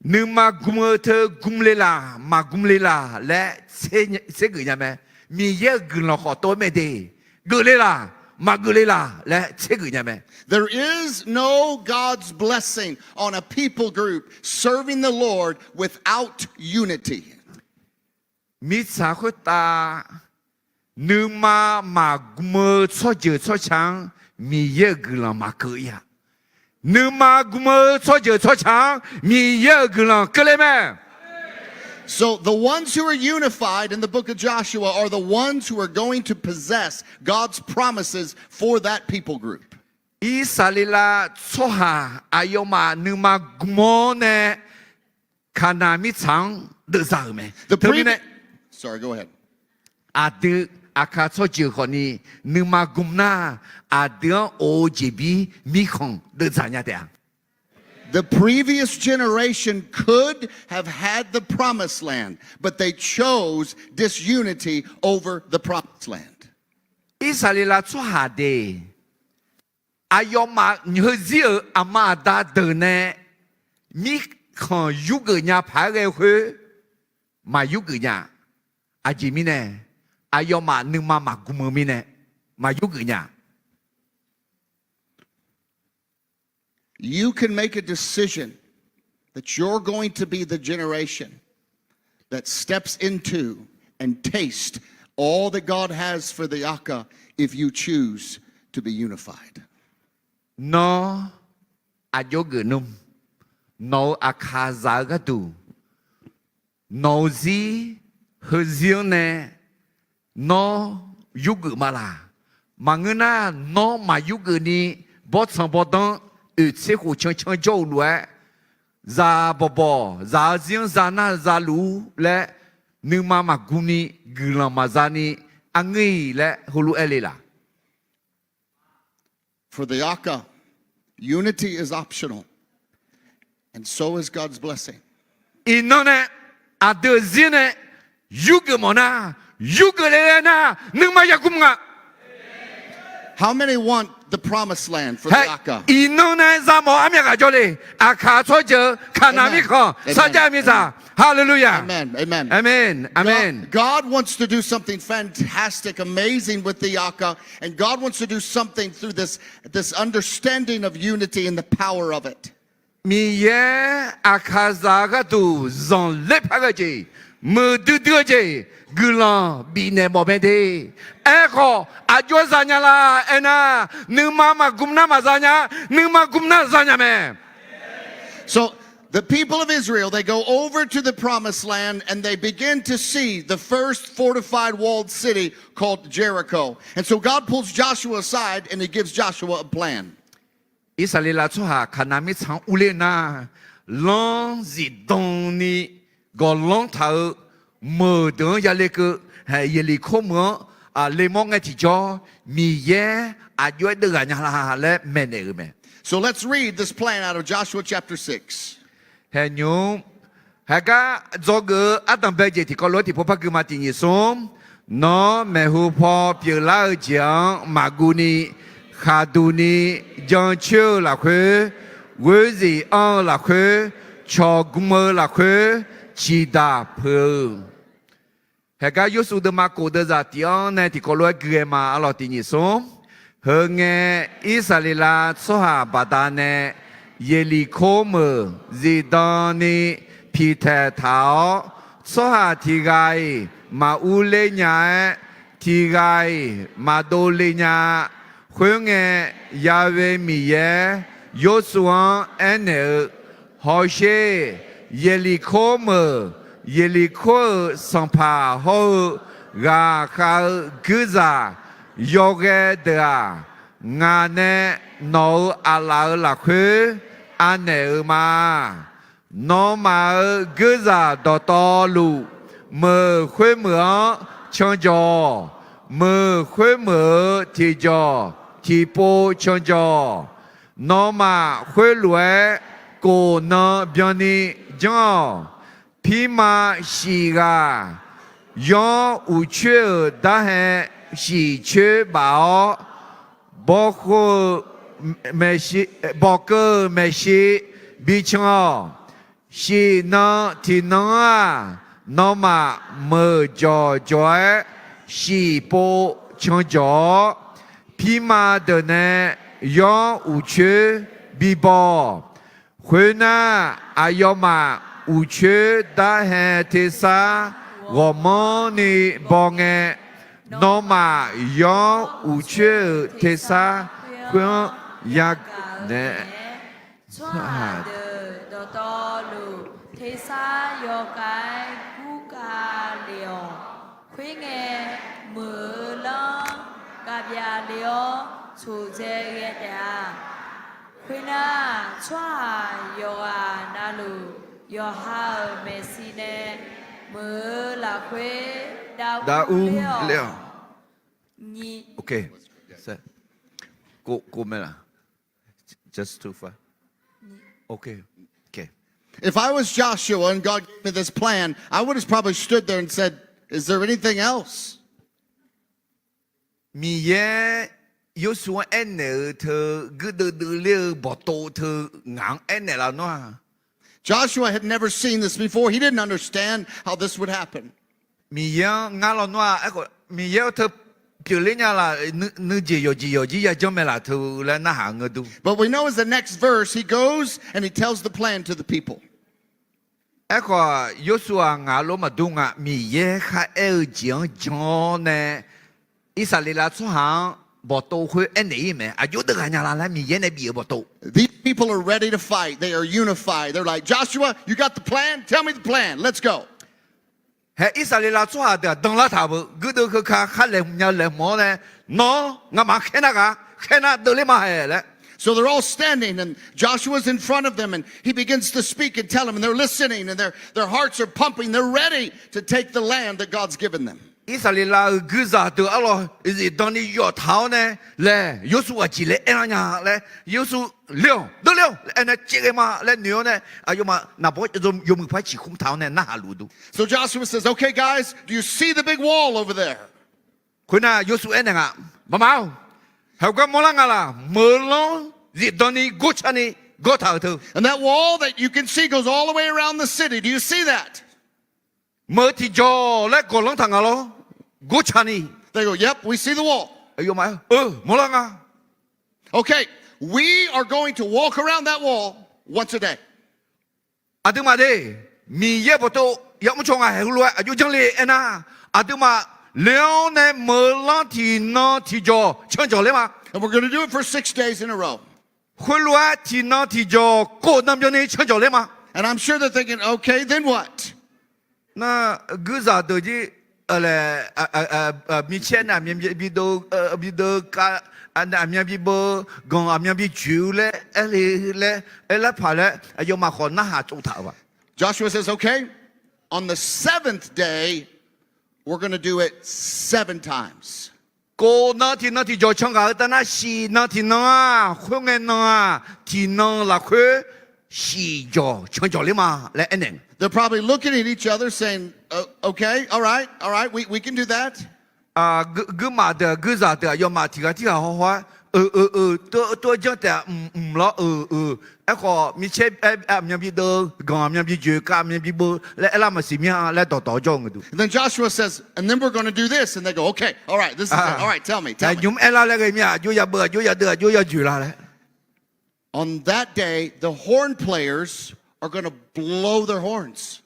Nuima gm-eu teu gm le laq, maqgm le laq laer tsergeuf nya mae. Miqyaer-euq guiqlanq khawf tov-aer mae de. Geuf le laq, maqgeuf le laq laer tsergeuf nya mae. There is no God's blessing on a people group serving the Lord without unity. Mirtsaq khoertav nuima maqgm-eu tsawrjeuq tsawrca-anr Miqyaer-euq guiqlanq maqkeuv-ir-a. Nuima gm-eu tsawrjeuq tsawrca-anr Miqyaer-euq guiqlanq keuvle mae. So the ones who are unified in the book of Joshua are the ones who are going to possess God's promises for that people group. Irsaqleqlav tsawrhaq aqyawfmaf nuima gm-awr nae Kaqnaq mirtsaq-anr deuvza-euq mae. Teumirnae, aqdui Aqkaq tsawrjeuq khawfni nuima gm nar, aqdui-anr of-eu jeqbir mirkhanq deuvdzaq nya taef-a. The previous generation could have had the promised land, but they chose disunity over the promised land. Irsaqleqlav tsawrhaq deuq aqyawfmaf heuzir-euq aqma aqda deuq nae mirkhanq yurgeuf nya paq-aer ghae khoer, maq yurgeuf nya. Aqjeq mirnae, aqyawfmaf nuima maqgm-eu mirnae maq yurgeuf nya. You can make a decision that you're going to be the generation that steps into and taste all that God has for the Aqkaq if you choose to be unified. Nawr aqjox geuf nmr, nawq-euq Aqkaqzaq-eu gharduq, nawq-euq zir heuzir-anr nae nawr yurgeuf ma laq? Maqngeur nar, nawr maq yurgeuf ni, bawrtsanq bawrdanr, oeq tser khof cancan jawr-euq lof-aer, zaq bawqbawq, zaq-eu zir-anr za nar za luf-ur laer, nuima maqguv ni, guiqlanq maqza ni, arngeur-iq laer heulof-aer le laq? For the Aqkaq, unity is optional, and so is God's blessing. Iqnan nae aqdui-euq zir nae yurgeuf mawf nar, yurgeuf le laer nar, nuima yaguv nga. How many want the promised land for the Aqkaq? Iqnan nae za mawf armyav ghaq jawr le. Aqkaq tsawrjeuq-eu Kaqnaq mirkhanq sarjax-eu mirtsaq. Hallelujah. Amen. Amen. Amen. God wants to do something fantastic, amazing with the Aqkaq, and God wants to do something through this, this understanding of unity and the power of it. Miqyaer Aqkaqzaq-eu gharduq zanqler par ghae jeq, muiqdui dui-eu jeq, guiqlanq bifnaeq mawf mae de. Aerkhawf, aqjox-aer za nya la aernar, nuima maqgum nar maqza nya, nuima gum nar za nya mae. So the people of Israel, they go over to the promised land and they begin to see the first fortified walled city called Jericho. And so God pulls Joshua aside and he gives Joshua a plan. Irsaqleqlav tsawrhaq Kaqnaq mirtsaq-anr urler nar, lanr zifdan ni gawqlanr taq-eu meuq deuq-anr ya lekeuv, Yeqliqkor meuq-anr lemawr ngae tiqjawr, Miqyaer aqjox-aer deuvghaq nya la laer maeqnaeq-euq mae. So let's read this plan out of Joshua chapter six. Haeqnymr, heugar dzawgeuf-eu ardanq bae jeq tiqkawv lof-aer tiqpov par gui ma. Tiq nyiq smr, nawr maeqhu paw pyeuflar-eu jeq-anr maqguv ni, khaqduq ni, jancoer-eu lafkhoer, ghoerzif anr-eu lafkhoer, cawqgm-eu lafkhoer, ciqdaq peuq-eu. Heugar Yorsuv deuvma kof deuvzaq tiq-anr nae tiqkawv lof-aer gui-aer ma. Arlawq, tiq nyiq smr, heu ngae, Irsaqleqlav tsawrhaq baqdanae Yeqliqkor meuq zifdan ni piqtaeq taq-awr, tsawrhaq tiq ghaq-iq maqur ler nya-aer, tiq ghaq-iq maqdov le nya-a. Khoerngae, Ya'we Miqyaer Yorsuv-anr aernaeq-eu, Hawsher, Yeqliqkor meuq, Yeqliqkor-euq sanqpaq hawr-eu ghaqkhav-eu guirzaq yawghae deuq-aq, ngaq nae nawq-euq aqlaf-euq lafkhoer anaeq-euq ma. Nawmaf-euq guirzaq dawqtawvluf, meuq khoermeuq-anr canjawq-awq. Meuq khoermeuq-euq tiqjawq tiqpov canjawq-awq. Nawmaf khoerlof-aer kof nan byanni janr-awq. Pirma shif ghaq, yawr uqcoer-euq darhae shif coer baf-awr, bawqkeuv-euq maeqshi bican-awq. Shif nan tiqnan-anr-aq, nawmaf meuq jawqjawq-aer shif pov canjawq-awr, pirma deuq nae yawr uqcoer bibaw-awq. Khoernar, aqyawfmaf uqcoer darhae tersar ghawqmanrni baw ngae, nawmaf yawr uqcoer-euq tersar khoer-anr yagaq nae, tsawrhaq deuq dawqtawvluf tersar yawkhav-aer gurkav lef-awq. Khoerngae, meuq-eu lanr gavbyav le-awr coqdzae ghae taef-a. Khoernar, tsawrhaq yawqghaq navluf, yawqha-euq maeqshi nae meuq-eu lafkhoer dav ur ler-awq. Just too far. Okay. Okay. If I was Joshua and God gave me this plan, I would have probably stood there and said, "Is there anything else?" Miqyaer Yorsuv-anr aernaeq-eu teu guirdeuv deuv ler-eu bawqtov teu ngaq-anr aernaeq laf nawr-aq. Joshua had never seen this before. He didn't understand how this would happen. Miqyaer-anr ngar lawnmr-aq, aerkhawf Miqyaer-awr teu pyeufler nya laf, nuijeq yawqjeq yawqjir yajanr mae laf teu laer narhaq-eu ngeur dur. But we know as the next verse, he goes and he tells the plan to the people. Aerkhawf, Yorsuv-aq ngaq lof maqdur nga. Miqyaer kharaer-eu jeq-anr jan-awr nae, Irsaqleqlav tsawrhaq-anr bawqtov khoer aernaeq-ir mae. Aqjox deuv ghaq nya la laer Miqyaer nae bif-euq bawqtov. These people are ready to fight. They are unified. They're like, Joshua, you got the plan? Tell me the plan. Let's go. Hae Irsaqleqlav tsawrhaq deuq-aq danlar taq-eu beu, guirdeuv keuka khar laeqhmq nya laeqhmq-awr nae, nawr ngamaf khaer nar ghaq, khaer nar deuvler ma hae laer. So they're all standing, and Joshua's in front of them, and he begins to speak and tell them, and they're listening, and their, their hearts are pumping. They're ready to take the land that God's given them. Irsaqleqlav-euq guirzaq deuq arlawr zifdan ni yawf taq-awr nae, laer Yawrsuv aqjeq laer aerlar nya laer, Yawrsuv ler-awq, deuvler-awq laer aernae caev ghae ma laer noeq-awr nae, aqyawfmaf naqbawr yawmuiq par ciqkhmr taq-awr nae narhaq luf-eu dur. So Joshua says, "Okay, guys, do you see the big wall over there?" Khoernar Yawrsuv aernaeq nga, Maqmaq-awr, haegar mawrlar nga laq, meuq-eu lanr zifdan ni gawrca ni gawr taq-euq teu. And that wall that you can see goes all the way around the city. Do you see that? Meuq-eu tiqjawq laer gawq lanr taq nga lawr, gawrca ni. They go, "Yep, we see the wall." Aqyawfmaf aer, Eu, mawrlar nga. Okay, we are going to walk around that wall once a day. Aqduimaf de, Miqyaer bawqtov yamr caw nga haeq heulof-aer aqjox janrle aernar, aqduimaf le-awr nae meuq-eu lanr tiqnan tiqjawq canjawq ler ma. And we're going to do it for six days in a row. Khoerlof-aer tiqnan tiqjawq kov nan byanni canjawq ler ma. And I'm sure they're thinking, "Okay, then what?" Nar guirzaq deuq jir, laer, micaer nae aqmyan bi deuv, bi deuv kav, nae aqmyan bi beu, ganq aqmyan bi joeq-eu laer aer le laer aerlar paq laer aqyawfmaf khawf narhaq tsov taq-euq ma. Joshua says, "Okay, on the seventh day, we're going to do it seven times." Kov nan tiqnan tiqjawq canghaq-eu taf nar, shif nan tiqnan-aq, khoerngae nan-aq, tiqnan lafkhoer shif jawq canjawq ler ma laer aernaeq. They're probably looking at each other saying, "Uh, okay, all right, all right, we, we can do that." Guirmaf deuq-aq, guirzaq deuq-aq, aqyawfmaf tiq ghaq tirghaq hawhaw-aer, eu, eu, eu, tov, tov janr taef-a, mq, mq lawr, eu, eu. Aerkhawf micaer aer, aqmyan bi deuv, ganq aqmyan bi joeq, kav aqmyan bi beu laer aerlar maqsiq mir-a laer dawqtawf-awr jawr-eu ngeuq duq. And then Joshua says, "And then we're going to do this." And they go, "Okay, all right, this is it. All right, tell me, tell me." Nymq aerlar laer ghae mir-a, aqjox ya beu, aqjox ya deuv, aqjox ya joeq la laer. On that day, the horn players are going to blow their horns.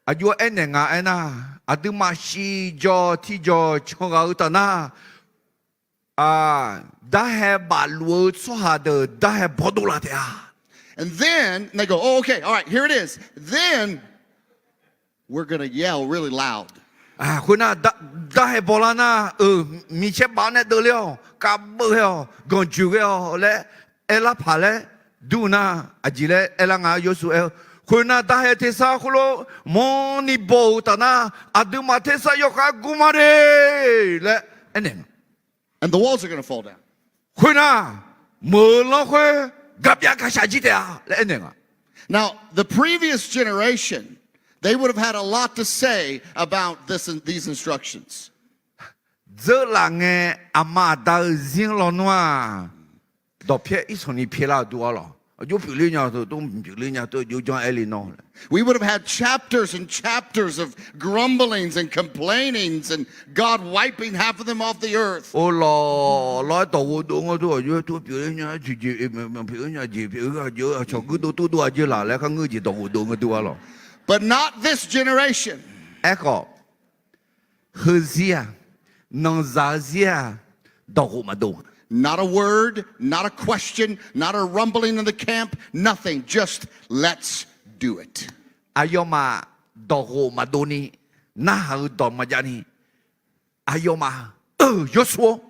Aqjox aernaeq nga aernar, aqduimaf shif jawq tiqjawq canghaq-eu taf nar, darhae bafluf-eu tsawrhaq deuq darhae bawdov laf taef-a. And then they go, "Oh, okay, all right, here it is. Then we're going to yell really loud." Khoernar, darhae bawlar nar, eu, micaer baf nae deuvler-awq, kav beuv ghae-awq, ganq joeq ghae-awq laer aerlar paq laer dur nar, aqjeq laer aerlar nga-aer Yawrsuv aer-eu, khoernar, darhae tersar khoerlof manrni baw-euq taf nar, aqduimaf tersar yawkhav gur ma de laer aernaeq nga. And the walls are going to fall down. Khoernar, meuq-eu lanr khoer gaqbyav gaqshaq jir taef-a laer aernaeq nga. Now, the previous generation, they would have had a lot to say about this, these instructions. Dzeurlaf ngae, aqma aqda-eu zir-anr lawnmr-aq, dawqpyaer irsanq ni pyaelar-eu dur-a lawq. Aqjox pyeufler nya teu, tov pyeufler nya teu, aqjox janr aer le nawr. We would have had chapters and chapters of grumblings and complainings and God wiping half of them off the earth. Or lawq, lawr-aer dawq ghofdov ngeur dur, aqjox tov pyeufler nya, jeq jeq, pyeufler nya jeq pyeuf-eu aqjeq, aqcawq guirdov tov dov-a jeq laf laer kharngeur jeq dawq ghofdov ngeur dur-a lawq. But not this generation. Aerkhawf, heuzir-aq, nanqzaq-eu zir-aq, dawq ghof maqdov. Not a word, not a question, not a rumbling in the camp, nothing. Just, "Let's do it." Aqyawfmaf dawq ghof maqdov ni, narhaq-eu dawq maqjav ni, aqyawfmaf, eu, Yawrsuv-or,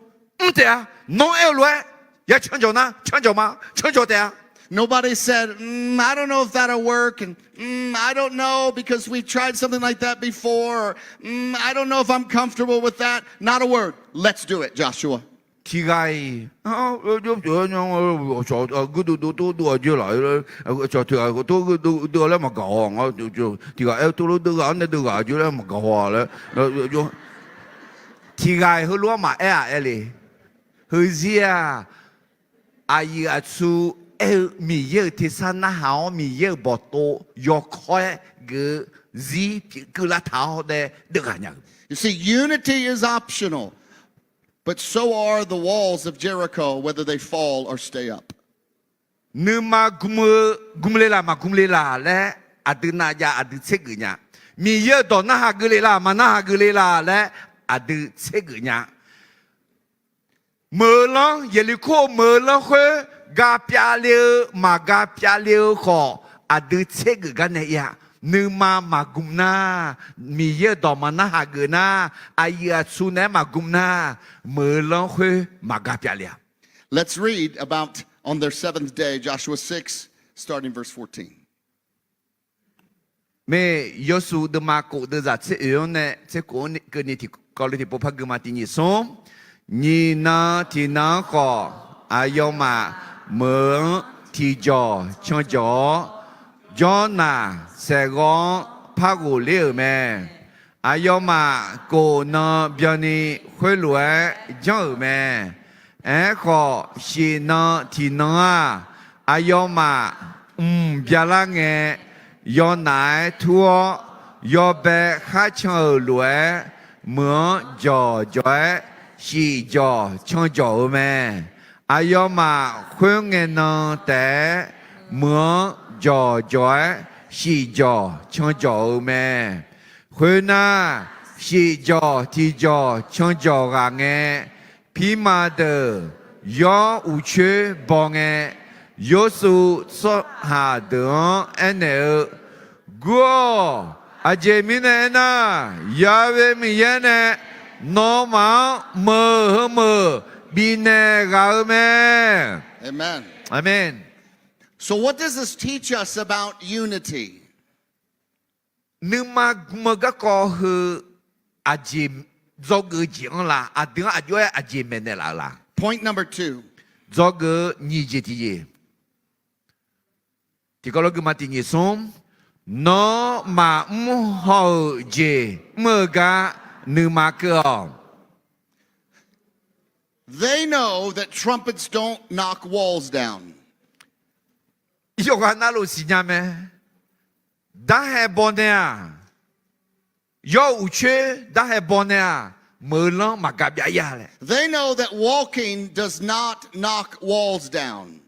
mr taef-a, nawr aer-eu lof-aer ya canjawq nar, canjawq ma, canjawq taef-a. Nobody said, "Mm, I don't know if that'll work," and, "Mm, I don't know because we've tried something like that before," or, "Mm, I don't know if I'm comfortable with that." Not a word. "Let's do it, Joshua." Tiq ghaq-iq, guirdov dov tov dov-a jeq laf, cawq tiq ghaq tov dov-a laer maqgaq haw-a, tiq ghaq aer-eu tov lof deuv ghaq-anr nae deuv ghaq jeq laer maqgaq haw-a laer. Tiq ghaq-iq heulof-aer maqaer-aq aer le. Heuzir-aq, aqyuif aqtsu aer-eu Miqyaer-euq tersar narhaq-awr Miqyaer-euq bawqtov yawkawr-aer geuf-eu zir pyeufkeuv lavtaq-awr nae deuv ghaq nya-eu. You see, unity is optional, but so are the walls of Jericho, whether they fall or stay up. Nuima gmq-eu, gmq le laf maqgmq le laf laer aqdui navjav aqdui tsergeuf nya. Miqyaer-euq dawq narhaq geuf le laf maqnarhaq geuf le laf laer aqdui tsergeuf nya. Meuq-eu lanr, Yeqliqkor-eu meuq-eu lanr khoer ga pyav le-eu maqga pyav le-eu khawf, aqdui tsergeuf gar nae ir-a. nuima maqgmq nar, Miqyaer-euq dawq maqnarhaq geuf nar, aqyuif aqtsu naeq-aer maqgmq nar, meuq-eu lanr khoer maqga pyaf le-a. Let's read about on their seventh day, Joshua six, starting verse fourteen. Mae, Yawshuif deuvma kof deuvzaq tser oeq-anr nae tser kof-anr keuvni tiqkawv lof tiqpov par gui ma. Tiq nyiq smr, nyiq nan tiq nan-anr khawf, aqyawfmaf meuq-anr tiqjawq canjawq-awr, jawrnaq saeqghawv-anr par ghofler-euq mae. Aqyawfmaf kof nan byanni khoerlof-aer janr-euq mae. Aerkhawf, shif nan tiq nan-aq, aqyawfmaf mq byalar ngae, yawnaf-aer tur-awr, yawbae khar can-euq lof-aer, meuq-anr jawqjawq-aer shifjawq canjawq-eu mae. Aqyawfmaf khoerngae nan taef-aer meuq-anr jawqjawq-aer shifjawq canjawq-eu mae. Khoernar, shifjawq tiqjawq canjawq ghaq ngae, pirma deuq yawr uqcoer baw ngae, Yawshuif tsawrhaq deuq-anr aernaeq-eu, Gur-awq. Aqjeq mirnae aernar, Ya'we Miqyaer nae nawmaf-anr meuq heu meuq bifnaeq ghaq-eu mae. Amen. Aqmeq. So what does this teach us about unity? Nuima gm-eu garkawv heu aqjeq dzawgeuf-eu jeq-anr la? Aqdui-anr aqjox-aer aqjeq maeqnaeq laf-eu la? Point number two. Dzawgeuf-eu nyiq jeq tiqjeq. Tiqkawv lof gui ma. Tiq nyiq smr, nawr maqmr haw-euq jeq mr-eu gar nuima keuv-awq. They know that trumpets don't knock walls down. Yawqghaq navluf siqnya mae. Darhae baw nae-aq, yawr uqcoer darhae baw nae-aq, meuq-eu lanr maqga byav ya laer. They know that walking does not knock walls down.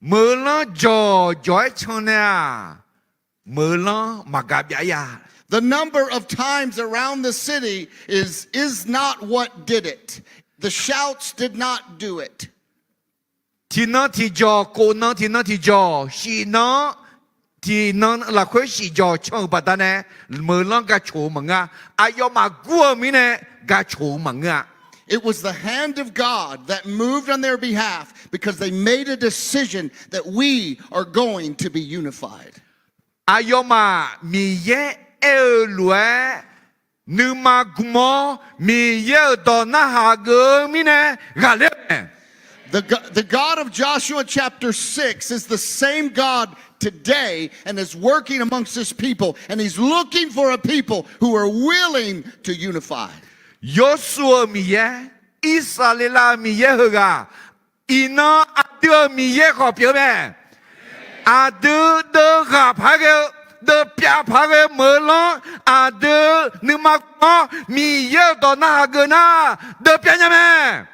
Meuq-eu lanr jawqjawq-aer can nae-aq, meuq-eu lanr maqga byav ya. The number of times around the city is, is not what did it. The shouts did not do it. Tiqnan tiqjawq, kof nan tiqnan tiqjawq, shif nan-anr tiqnan lafkhoer shifjawq can-euq baqdanae, meuq-eu lanr gaq coq-eu maqngeur-a. Aqyawfmaf gur-eu mirnae gaq coq-eu maqngeur-a. It was the hand of God that moved on their behalf because they made a decision that we are going to be unified. Aqyawfmaf Miqyaer aer-eu lof-aer nuima gm-awr, Miqyaer-euq dawq narhaq geuf-eu mirnae ghaqler-eu mae. The Go-, the God of Joshua chapter six is the same God today and is working amongst his people, and he's looking for a people who are willing to unify. Yawshuif-euq Miqyaer, Irsaqleqlav-euq Miqyaer heughaq, iqnan aqdui-euq Miqyaer khawf pyeuf-eu mae. Aqdui deuv ghaq paq-aer ghae-eu, deuv pyav paq-aer ghae-eu meuq-eu lanr, aqdui nuima gm-awr Miqyaer-euq dawq narhaq geuf nar, deuv pyav nya mae.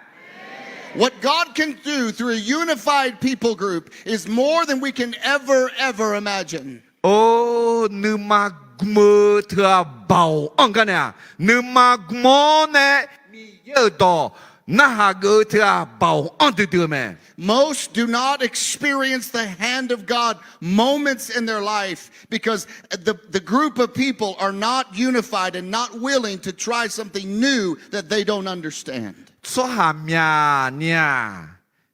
What God can do through a unified people group is more than we can ever, ever imagine. Or, nuima gm-eu teu-aq baoq anr gar nae-aq, nuima gm-awr nae Miqyaer-euq dawq narhaq geuf-eu teu-aq baoq anr duidui-eu mae. Most do not experience the hand of God moments in their life because the, the group of people are not unified and not willing to try something new that they don't understand. Tsawrhaq myaq ni-aq,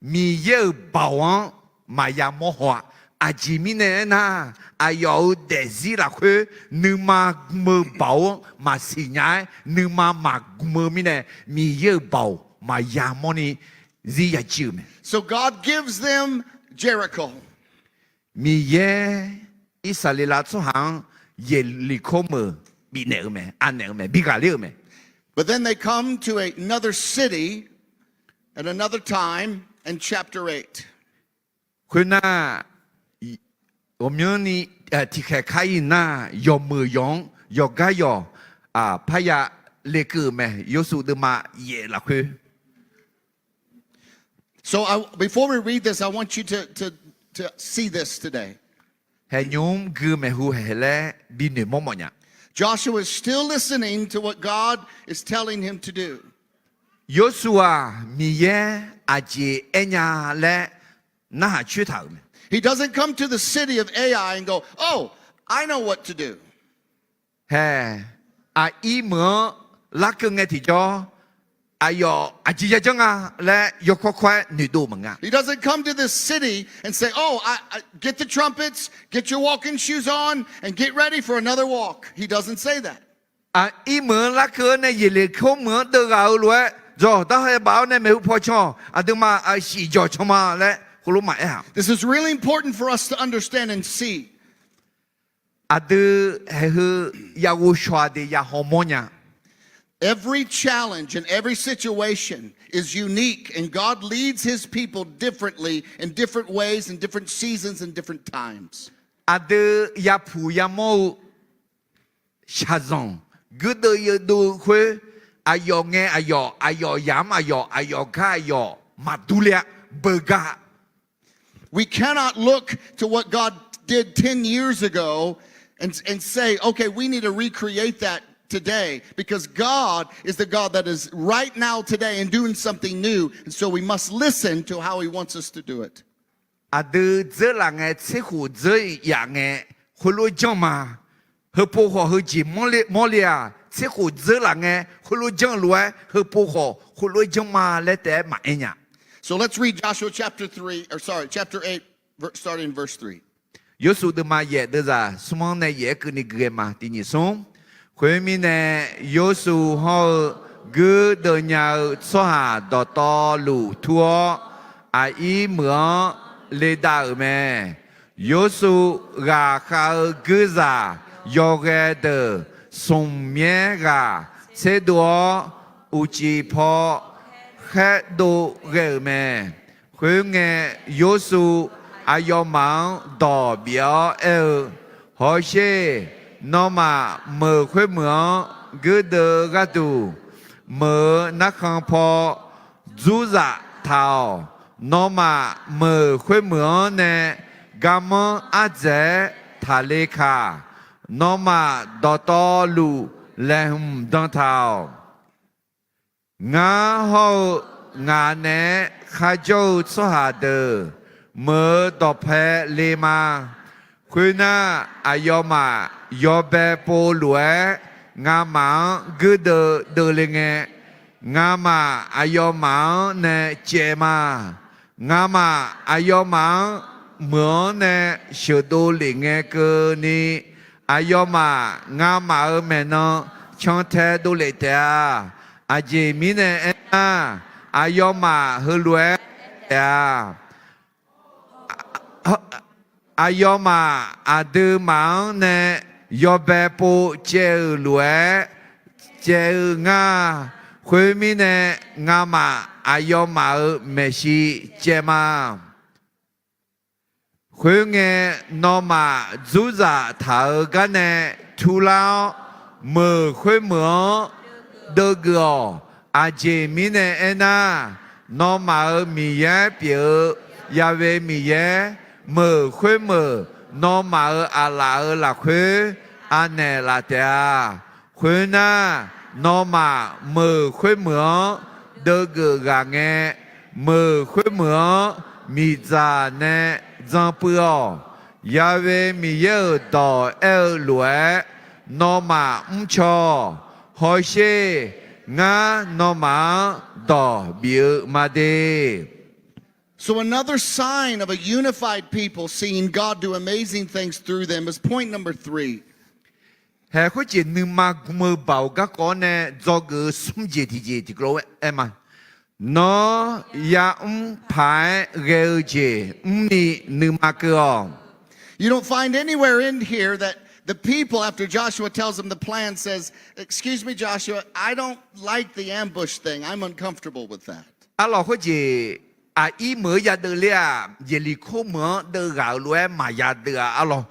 Miqyaer-euq baoq-anr maqya mawr haw-a. Aqjeq mirnae aernar, aqyawf-euq daefzir lafkhoer nuima gm-eu baoq-anr maqsiq nya-aer, nuima maqgm-eu mirnae, Miqyaer-euq baoq maqya mawrni zir ya jir-euq mae. So God gives them Jericho. Miqyaer Irsaqleqlav tsawrhaq-anr Yeqliqkor meuq bifnaeq-eu mae, anaeq-eu mae, bi ghaqler-euq mae. But then they come to another city at another time in chapter eight. Khoernar, ghawqmyanrni tiqkhaeq kar-ir nar, yawqmeuq yawq-anr yawqgar yawq parya lekeuv-euq mae. Yawshuif deuvma yaef lafkhoer So I, before we read this, I want you to, to, to see this today. Haeqnymr gui maeqhu haeq laer binoeq mawrmawf nya. Joshua is still listening to what God is telling him to do. Yawshuif-aq, Miqyaer aqjeq aer nya laer narhaq coer taq-euq mae. He doesn't come to the city of Ai and go, Oh, I know what to do. Hae, aqir meuq-anr larkeuv ngae tiqjawr, aqyawf aqjeq yajanr nga laer yawkawr kawr-aer noeqdov maqnga. He doesn't come to this city and say, Oh, I, I, get the trumpets, get your walking shoes on, and get ready for another walk. He doesn't say that. Aqir meuq-anr larkeuv-awr nae Yeqleqkor meuq-anr deuv ghaq-eu lof-aer, dzawq darhae baf-awr nae maeqhu paw can-awq, aqduimaf aqsiq jawq can ma laer heulof maqaer-aq. This is really important for us to understand and see. Aqdui haeqheu yaghovshaw-aq de yahaw mawrnya. Every challenge and every situation is unique, and God leads his people differently in different ways, in different seasons, in different times. Aqdui yapuq yamawr-eu shaqzanq guirdeuv yawdov-eu khoer, aqyawf ngae aqyawf, aqyawf yamq aqyawf, aqyawf gar aqyawf maqdur le-a. Beugar We cannot look to what God did ten years ago and, and say, Okay, we need to recreate that today, because God is the God that is right now, today, and doing something new. And so we must listen to how he wants us to do it. Aqdui dzeurlaf ngae tserkhof dzeur-iq yaf ngae, khoerlof janr ma. Heupov khawf heujeq mawrle-aq, tserkhof dzeurlaf ngae khoerlof janr-eu lof-aer, heupov khawf khoerlof janr ma laer taef-aer maqaer nya. So let's read Joshua chapter three, or sorry, chapter eight, ver-, starting in verse three. Yorsuv deuvma yaef deuvzaq smr-anr nae yaef-aer keuvni gui-aer ma. Tiq nyiq smr. Khoermirnae, Yorsuv hawr-eu guirdeuv nya-eu tsawrhaq dawqtawvluf tur-awr, aqir meuq-anr ledav-euq mae. Yorsuv ghaqkhav-eu guirzaq yawghae deuq smq myaer ghaq tserdov-awr, uqcif paw khaerdov ghae-euq mae. Khoerngae, Yorsuv aqyawfmaf-anr dawq bif-awr aer-eu, Hawsher, nawmaf meuq khoermeuq-anr guirdeuv gharduq, meuq-euq narkhan paw dzurzaq taq-awq. Nawmaf meuq khoermeuq-anr nae garmanr ardzaeq-aer taqle kaq. Nawmaf dawqtawvluf laeqhmq dan taq-awq. Ngar hawr-eu ngaq naeq-aer kharjawr-eu tsawrhaq deuq meuq-euq dawqpae le ma. Khoernar, aqyawfmaf yawbae pov lof-aer ngamaf-anr guirdeuv deuvle ngae, ngamaf aqyawfmaf-anr nae caev ma. Ngamaf aqyawfmaf-anr meuq-anr nae sheuqdov lef ngae keuvni, aqyawfmaf ngamaf-euq maeqnan cantae dovlef taef-a. Aqjeq mirnae aernar, aqyawfmaf heulof-aer taef-a. Aqyawfmaf aqduimaf-anr nae yawbae pov caev-euq lof-aer caev-eu ngar. Khoermirnae, ngamaf aqyawfmaf-euq maeqshi caev ma. Khoerngae, nawmaf dzurzaq taq-euq gar nae turlar-awr, meuq khoermeuq-anr deuvgeuf-awq. Aqjeq mirnae aernar, nawmaf-euq Miqyaer pyeuf-eu Ya'we Miqyaer, meuq khoermeuq nawmaf-euq aqlaf-euq lafkhoer anaeq laf taef-a. Khoernar, nawmaf meuq khoermeuq-anr deuvgeuf ghaq ngae, meuq khoermeuq-anr miqdzaq nae dzan puiv-awq. Ya'we Miqyaer-euq dawq aer-eu lof-aer, nawmaf mrcaw-awq. Hawsher, ngar nawmaf-anr dawq bif-eu ma de. So another sign of a unified people seeing God do amazing things through them is point number three. Hae khoerjeq nuima gm-eu baoq garkawv-awr nae dzawgeuf-eu smr jeq tiqjeq tiqkawv lof-aer aer ma. Nawr ya'mr paq-aer ghae-eu jeq mrni nuima keuv-awq. You don't find anywhere in here that the people, after Joshua tells them the plan, says, Excuse me, Joshua, I don't like the ambush thing. I'm uncomfortable with that. Arlawq khoerjeq, aqir meuq-eu yadeuv ler-aq, Yeqliqkor meuq-anr deuv ghaq-euq lof-aer maqya deuv-aq, arlawq,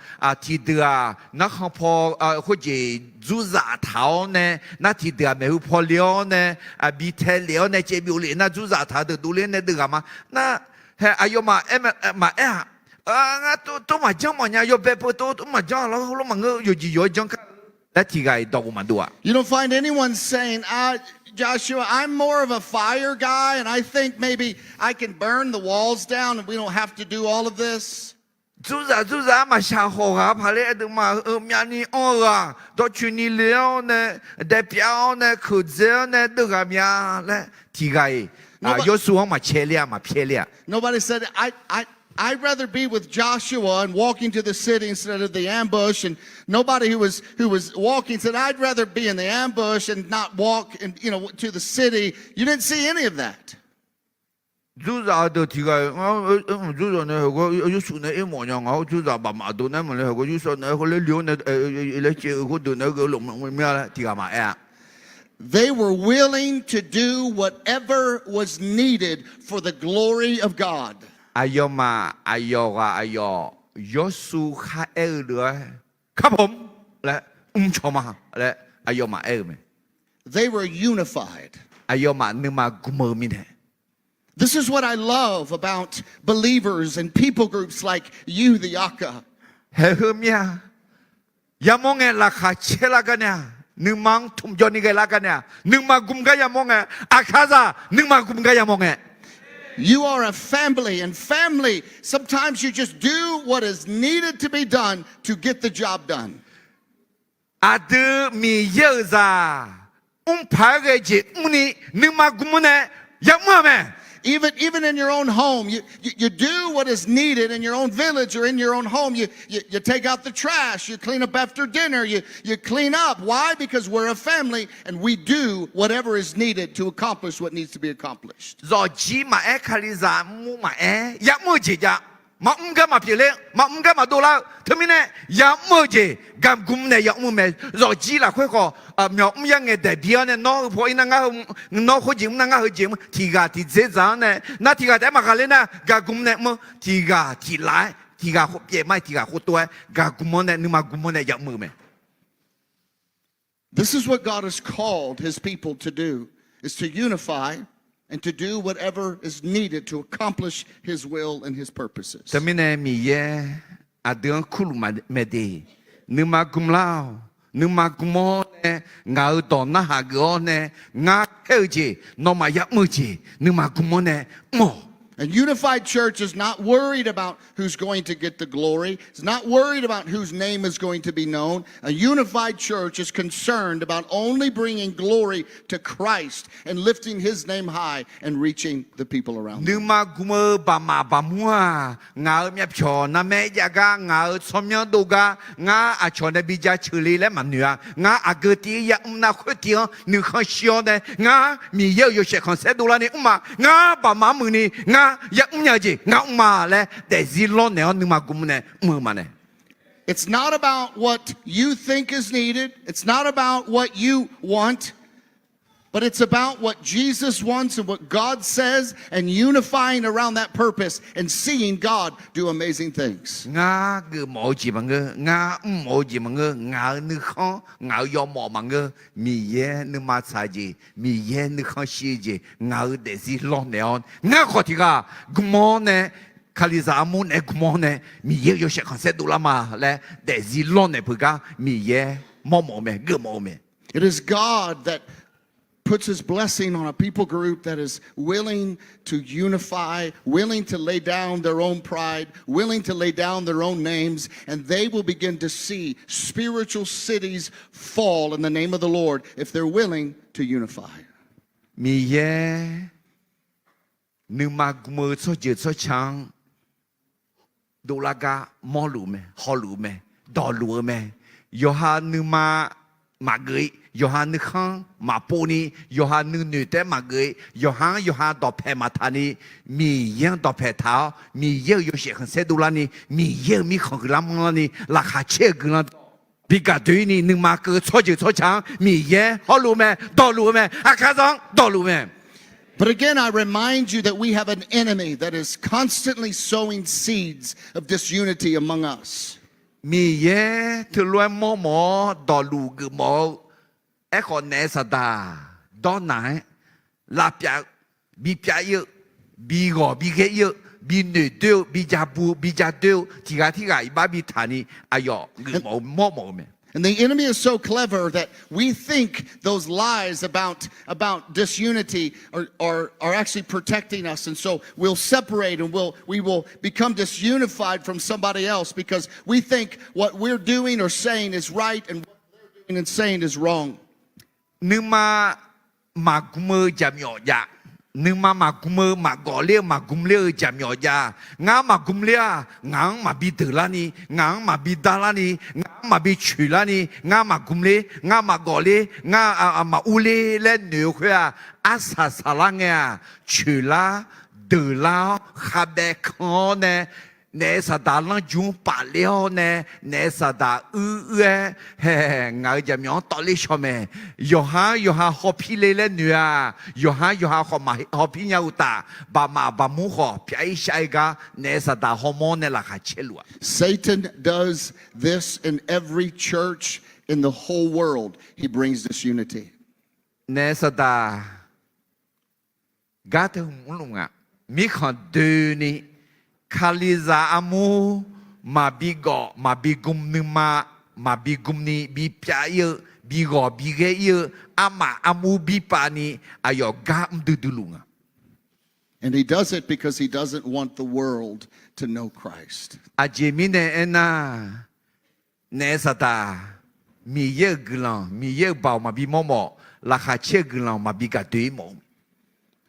tiqdeuq-aq, narkhan paw, khoerjeq dzurzaq taq-awr nae, nar tiqdeuq-aq maeqhu paw le-awr nae, bi tae lef-awr nae caev byov lef nar dzurzaq taq-eu deuq dovler nae deuv ghaq ma. Nar, hae aqyawfmaf aer maqaer-aq, ngar tov maqjanr mawfnya, yawbae pov tov maqjanr lawr, heulof maqngeur, yawqjeq yawq-aer janr kar laer tiqghaq-iq dawq ghov maqdov-aq. You don't find anyone saying, Ah, Joshua, I'm more of a fire guy, and I think maybe I can burn the walls down and we don't have to do all of this. Dzurzaq dzurzaq-aer maqshaq hawq ghaq paq ler aqduimaf-euq myavni anr-eu ghaq dawqtsoeqni le-awr nae, daepyav-awr nae, keuqdzae-awr nae deuv ghaq mya laer tiq ghaq-iq, Yawrsuv-anr maqcae ler-a, maqpyaer ler-a. Nobody said, I, I, I'd rather be with Joshua and walking to the city instead of the ambush. And nobody who was, who was walking said, I'd rather be in the ambush and not walk in, you know, to the city. You didn't see any of that. Dzurzaq deuq tiq ghaq-iq, dzurzaq nae heugar Yawrsuv nae aermawf nya nga-awr, dzurzaq baqmaf deuq nae maqle heugar Yawrsuv nae heugar laer luf-awr nae, laer caev-eu khoerdeuq nae ghae lmq mya laer tiq ghaq maqaer-a. They were willing to do whatever was needed for the glory of God. Aqyawfmaf aqyawf ghaq aqyawf Yawrsuv kharaer-eu lof-aer, ครับผม laer, mr caw ma laer aqyawfmaf aer-eu mae. They were unified. Aqyawfmaf nuima gmq-eu mirnae. This is what I love about believers and people groups like you, the Aka. Haeq heu mir-a, yamawr ngae laqkhaq caer lar gar nae-aq, nuima-anr tmqjawv ni ghae lar gar nae-aq, nuima gmq gar yamawr ngae, aqkaqzaq nuima gmq gar yamawr ngae. You are a family, and family, sometimes you just do what is needed to be done to get the job done. Aqdui Miqyaer-euq zaq mr paq-aer ghae jeq mrni nuima gmq-anr nae yamr-eu mae. Even, even in your own home, you, you, you do what is needed in your own village or in your own home. You, you, you take out the trash, you clean up after dinner, you, you clean up. Why? Because we're a family and we do whatever is needed to accomplish what needs to be accomplished. Zawqjir maqaer, kalizaq mr maqaer, yamr-eu jeq jav. Maqmr gar maqpyeuf ler, maqmr gar maqdov lar-eu. Teumirnae yamr-eu jeq gaqgmq nae yamr-eu mae. Zawqjir lafkhoer khawf, myawq mr yar ngae daeqbi-awr nae nawr heu paw ir nar ngar heu, nawr khoerjeq mr nar ngar heujeq mr, tiq ghaq tiq dzerdzaq-anr nae nar tiq ghaq taef-aer maqghaq ler nar gaqgmq nae mr-eu, tiq ghaq tiq laf-aer, tiq ghaq pyaeq ma-aer, tiq ghaq khoertov-aer gaqgmq-anr nae nuima gmq-anr nae yamr-eu mae. This is what God has called his people to do, is to unify and to do whatever is needed to accomplish his will and his purposes. Teumirnae Miqyaer aqdui-anr kurluf mae de, nuima gmq lar-awq. Nuima gmq-awr nae ngaq-euq dawq narhaq geuf-awr nae ngar khaer-eu jeq, nawmaf yamr-eu jeq nuima gmq-anr nae mr-awq. A unified church is not worried about who's going to get the glory. It's not worried about whose name is going to be known. A unified church is concerned about only bringing glory to Christ and lifting his name high and reaching the people around them. Nuima gmq-eu baqmaf baqmur-aq, ngaq-euq myavpyawq narmaer jav gar, ngaq-euq tsawrmyanr dov gar, ngar aqcawq nae bi jaceuq le laer maqnoeq-a. Ngar aqgeu tiv-ir yamr nar khoertiv-anr nuikhanr shir-awr nae, ngar Miqyaer-euq yawshaef khanqsaer dovlarni mr ma. Ngar baqmaf-anr muiqni ngar yamr nya-eu jeq ngar mr ma laer daefzir lawrnaeq-awr nuima gmq nae mr-eu ma nae. It's not about what you think is needed. It's not about what you want. But it's about what Jesus wants and what God says and unifying around that purpose and seeing God do amazing things. Ngar geufmawf-eu jeq maqngeur, ngar mrmawf-eu jeq maqngeur, ngaq-euq nuikhanr, ngaq-euq yawmawf maqngeur, Miqyaer nuima tsaq-eu jeq, Miqyaer nuikhanr shir-eu jeq, ngaq-euq daefzir lawrnaeq-awr, ngar khawf tiq ghaq gmq-awr nae, Kalizaq armur naeq-aer gmq-awr nae, Miqyaer-euq yawshaef khanqsaer dovlar ma laer daefzir lawrnaeq peuq gar Miqyaer mawrmawf-eu mae, geufmawf-eu mae. It is God that puts his blessing on a people group that is willing to unify, willing to lay down their own pride, willing to lay down their own names, and they will begin to see spiritual cities fall in the name of the Lord if they're willing to unify. Miqyaer nuima gmq-eu tsawrjeuq tsawrca-anr dovlar gar mawrluf mae, hawluf mae, dawqluf-eu mae. Yawqha nuima maqgeuf-ir, yawqha nuikhanr maqpov ni, yawqha nuinoeq taef-aer maqgeuf-ir, yawqha-anr yawqha dawqpaeq maqtaq ni, Miqyaer-anr dawqpaeq taq-awr, Miqyaer-euq yawshaef khanqsaer dovlarni, Miqyaer-euq mirkhanq huiqlar manrlarni, laqkhaq caer-eu guiqlanq bi gaqdoe-ir ni, nuima keuv-eu tsawrjeuq tsawrca-anr Miqyaer hawluf mae, dawqluf-eu mae, aqkaqzaq-anr dawqluf mae. But again, I remind you that we have an enemy that is constantly sowing seeds of disunity among us. Miqyaer teulof-aer mawrmawf-awr dawqluf geufmawf-eu, aerkhawf naef saqdaq dawrnaq-aer lavpyav-eu, bipyav-ir-eu, bighawq bighaer-ir-eu, binoeq doer-eu, bijabu-eu, bijadoer-eu, tiq ghaq tirghaq iqbax bitaq ni aqyawf geufmawf-eu mawrmawf-eu mae. And the enemy is so clever that we think those lies about, about disunity are, are, are actually protecting us. And so we'll separate and we'll, we will become disunified from somebody else because we think what we're doing or saying is right and what they're doing and saying is wrong. Nuima maqgm-eu jaqmyawf jav. Nuima maqgm-eu, maqgawf ler-eu, maqgm ler-eu jaqmyawf jav. Ngar maqgm ler-aq, ngaq-anr maqbi deuq larni, ngaq-anr maqbi dar larni, ngaq-anr maqbi coeq larni, ngar maqgm ler, ngar maqgawf ler, ngar maqur ler laer noeq-eu khoer-aq, arsaq saqlar ngae-aq, coeq lar, deuq lar-awr, khavbaev kan-awr nae, naef saqdaq lanrju-anr pafler-awr nae, naef saqdaq uir uir-aer, hae, ngaq-euq jaqmyawf-anr tawvler shaw mae. Yawqha-anr yawqha hawpir le laer noeq-aq, yawqha-anr yawqha khawf maq hawpir nya uqtaf, baqmaf baqmur khawf pyaq-ir shav-ir gar naef saqdaq hawmawr nae laqkhaq caer luf-aq. Satan does this in every church in the whole world. He brings disunity. Naef saqdaq gar teu hmq mrluf nga. Mirkhanq doeni, Kalizaq armur maqbi gawf maqbi gm nuima, maqbi gm ni bipyav ir-eu, bighawq bighaer ir-eu, armaf armur birpav ni, aqyawf gar mr duidui luf nga. And he does it because he doesn't want the world to know Christ. Aqjeq mirnae aernar, naef saqdaq Miqyaer-euq guiqlanq, Miqyaer-euq baoq maqbi mawrmawf, laqkhaq caer-eu guiqlanq maqbi gaqdoe-ir mawf-eu.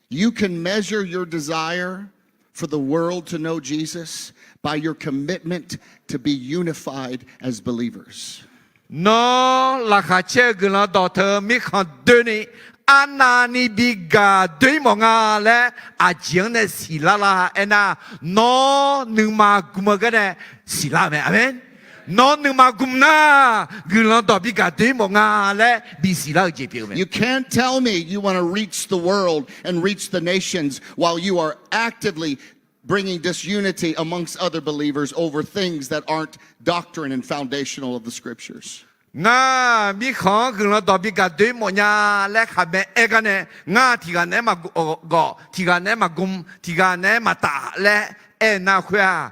You can measure your desire for the world to know Jesus by your commitment to be unified as believers. Nawr laqkhaq caer-eu guiqlanq dawqteu mirkhanq doeni, arnavni bi gaqdoe-ir mawf nga laer aqjeq-anr nae siqlar lar aernar, nawr nuima gm-eu gar nae siqlar-eu mae. Aqmeq. Nawr nuima gm nar, guiqlanq dawq bi gaqdoe-ir mawf nga laer bisiqlar-eu jeq pyeuf-eu mae. You can't tell me you want to reach the world and reach the nations while you are actively bringing disunity amongst other believers over things that aren't doctrine and foundational of the scriptures. Ngar mirkhanq-anr guiqlanq dawq bi gaqdoe-ir mawf nya laer khaqmae aer gar nae, ngar tiqghaq naeq-aer maqgawf, tiqghaq naeq-aer maqgm, tiqghaq naeq-aer maqtaf laer aernar khoer-aq,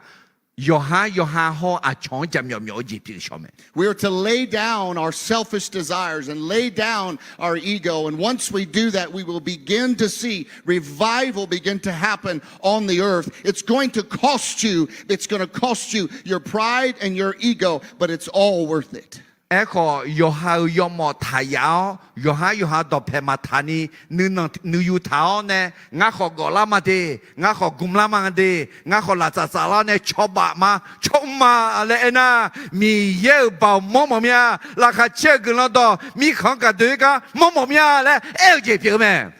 yawqha yawqha hawr aqcawq-anr jaqmyawf myawf-eu jeq pyeuf shaw mae. We are to lay down our selfish desires and lay down our ego. And once we do that, we will begin to see revival begin to happen on the earth. It's going to cost you, it's going to cost you your pride and your ego, but it's all worth it. Aerkhawf, yawqha-euq yawmawf taq yaf-awr, yawqha yawqha dawqpae maqtaq ni, nuinanq nuiyu taq-awr nae, ngar khawf gawflar ma de, ngar khawf gmlar ma de, ngar khawf laftsaf tsaflar nae cawba ma, cawmr ma laer aernar, Miqyaer-euq baoq mawrmawf mya, laqkhaq caer-eu guiqlanq dawq mirkhanq-anr gaqdoe-ir gar mawrmawf mya laer aer-eu jeq pyeuf-eu mae.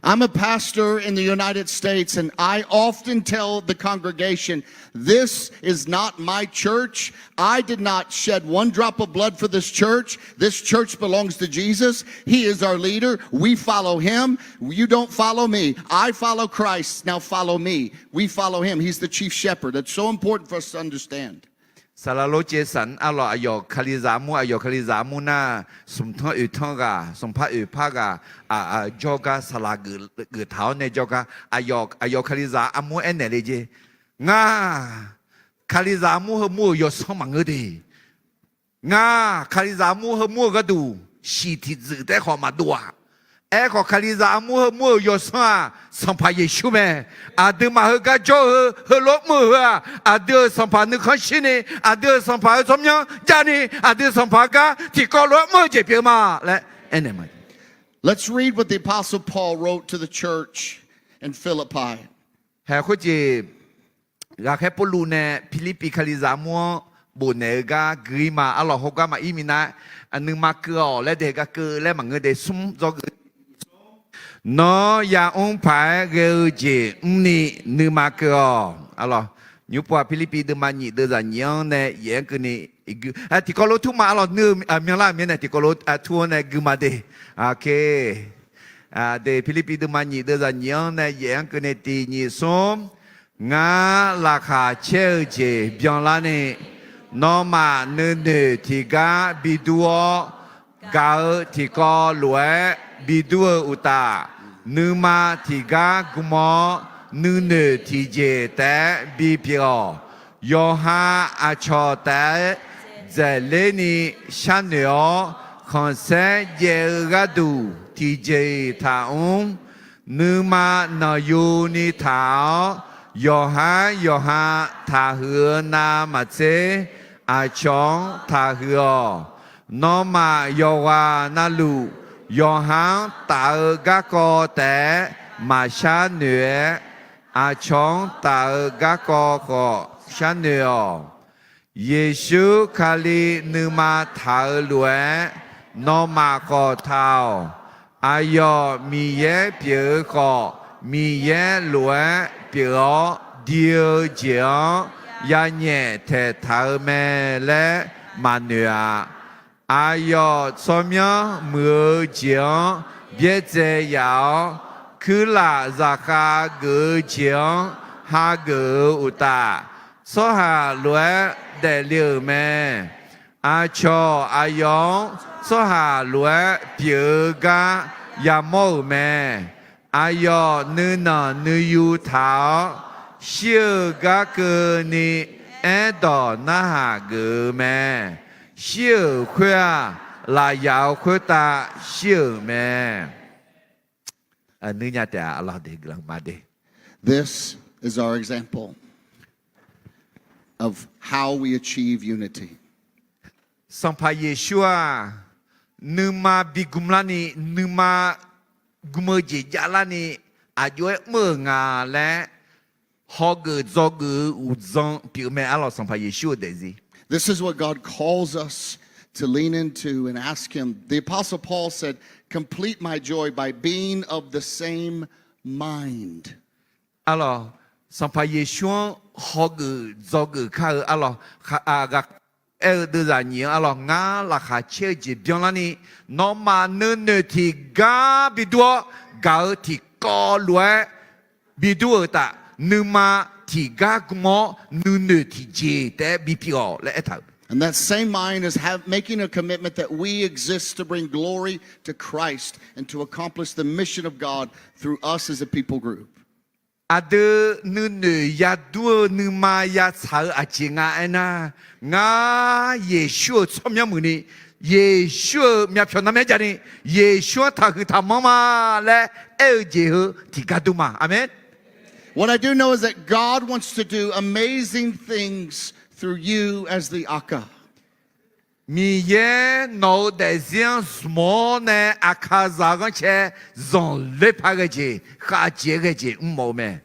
I'm a pastor in the United States, and I often tell the congregation, this is not my church. I did not shed one drop of blood for this church. This church belongs to Jesus. He is our leader. We follow him. You don't follow me. I follow Christ. Now follow me. We follow him. He's the chief shepherd. That's so important for us to understand. Saqlaq lof caev saq-anr arlawq aqyawf Kalizaq armur, aqyawf Kalizaq armur nar, smq tanr oeq tanr ghaq, smq par oeq par ghaq, jawrgar saqlaq geuf taq-awr nae jawrgar, aqyawf Kalizaq armur aernaeq le jeq. Ngar, Kalizaq armur heumur-euq yawsanr maqngeur de. Ngar, Kalizaq armur heumur-eu gharduq, shiq tiqdzuif taef-aer khawf maqdov-aq. Aerkhawf, Kalizaq armur heumur-euq yawsanr-aq, Sanqpaq Yeqsur mae. Aqduimaf heugar jawr-eu, heulof mr-eu heu-aq, aqdui-euq Sanqpaq nuikhanr shirni, aqdui-euq Sanqpaq-euq tsawrmyanr javni, aqdui Sanqpaq gar tiqkawv lof-aer mr-eu jeq pyeuf ma laer aernaeq ma. Let's read what the Apostle Paul wrote to the church in Philippi. Haeq khoerjeq, ghaqkhaer Pawrluv nae Pirlirpiv Kalizaq armur-anr bofnaeq-eu gar gui ma. Arlawq heugar maqir minav, nuima keuv-awq laer de, gar keuv laer maqngeur de, smr dzawgeuf. Nawr ya'mr paq-aer ghae-eu jeq mrni nuima keuv-awq. Arlawq, nymr pov-aq, Pirlirpiv deuvma nyiq deuvzaq nyiq-anr nae yaef-anr keuvni, tiqkawv lof tur ma. Arlawq, nuir-eu myanlar-euq mirnae tiqkawv lof tur-anr nae gui ma de. Aq, de, Pirlirpiv deuvma nyiq deuvzaq nyiq-anr nae yaef-anr keuvni tiq nyiq smr. Ngar laqkhaq caer-eu jeq byanlarni, nawmaf nuinoeq tiqgar bidur-awr, gaq-eu tiqkawv lof-aer bidur-eu uqtaf, nuima tiqgar gm-awr, nuinoeq tiqjeq taef-aer bipyeuf-awq. Yawqha aqcawq taef-aer dzaeqler ni sharnoeq-awr, khanqsaer jaev-eu gharduq tiqjeq-iq taqmr. Nuima nanqyuni taq-awr, yawqhar yawqha taqhuiq-eu navmaqtser, aqcawq-anr taqhuiq-awq. Nawmaf yawqghaq navluf, yawqha-anr taf-eu garkawv taef-aer maqshar noeq-aer, aqcawq-anr taf-eu garkawv khawf sharnoeq-awq. Yeqsur Kali nuima taq-eu lof-aer, nawmaf khawf taq-awq. Aqyawf Miqyaer pyeuf-eu khawf, Miqyaer lof-aer pyeuf-awr, di-eu jeq-anr yanyaef taeqtaq-eu mae laer maqnoeq-a. Aqyawf tsawrmyanr muiq-eu jeq-anr byaerdzae yaf-awr, kuirlaf zaqkhav geuf-eu jeq-anr hageuf-eu uqtaf, tsawrhaq lof-aer daefle-euq mae. Aqcawq aqyawf-anr tsawrhaq lof-aer pyeuf-eu gar yamawr-euq mae. Aqyawf nuinanq nuiyu taq-awr, shir-eu gar keuvni aerdawq narhaq geuf-eu mae. Shir-euq khoer-aq, lafyaq-eu khoertav shir-euq mae. Nuinya taef-a, arlawr de guiqlanq ma de. This is our example of how we achieve unity. Sanqpaq Yeqsur-aq, nuima bi gmlarni, nuima gm-eu jeq javlarni aqjox-aer mr-euq nga laer hawgeuf dzawgeuf-eu uqdzan pyeuf mae, arlawr, Sanqpaq Yeqsur-euq daefzir. This is what God calls us to lean into and ask Him. The Apostle Paul said, complete my joy by being of the same mind. Arlawr, Sanqpaq Yeqsur-anr hawgeuf dzawgeuf kar-eu, arlawr, ghaq aer-eu deuvzaq nyiq-anr, arlawr, ngar laqkhaq caer-eu jeq byanlarni, nawmaf nuinoeq tiqgar bidur-awr, gaq-eu tiqkawv lof-aer bidur-euq taf, nuima tiqgar gm-awr nuinoeq tiqjeq taef-aer bipyeuf-awq laer aertaq-euq. And that same mind is have, making a commitment that we exist to bring glory to Christ and to accomplish the mission of God through us as a people group. Aqdui nuinoeq yadur-eu nuima yatsaq-eu aqjeq nga aernar, ngar Yeqsur-euq tsawrmyanr muiqni, Yeqsur-euq myavpyawq narmaer javni, Yeqsur-anr taqhuiq taqmanr ma laer aer-eu jeq heu tiqgar dur ma. Aqmeq. What I do know is that God wants to do amazing things through you as the Aqkaq. Miqyaer nawq-euq daefzir-anr zmq-awr nae Aqkaqzaq-eu ghanrcae zanqler paq ghae jeq, khavjeq ghae jeq mrmawf-eu mae.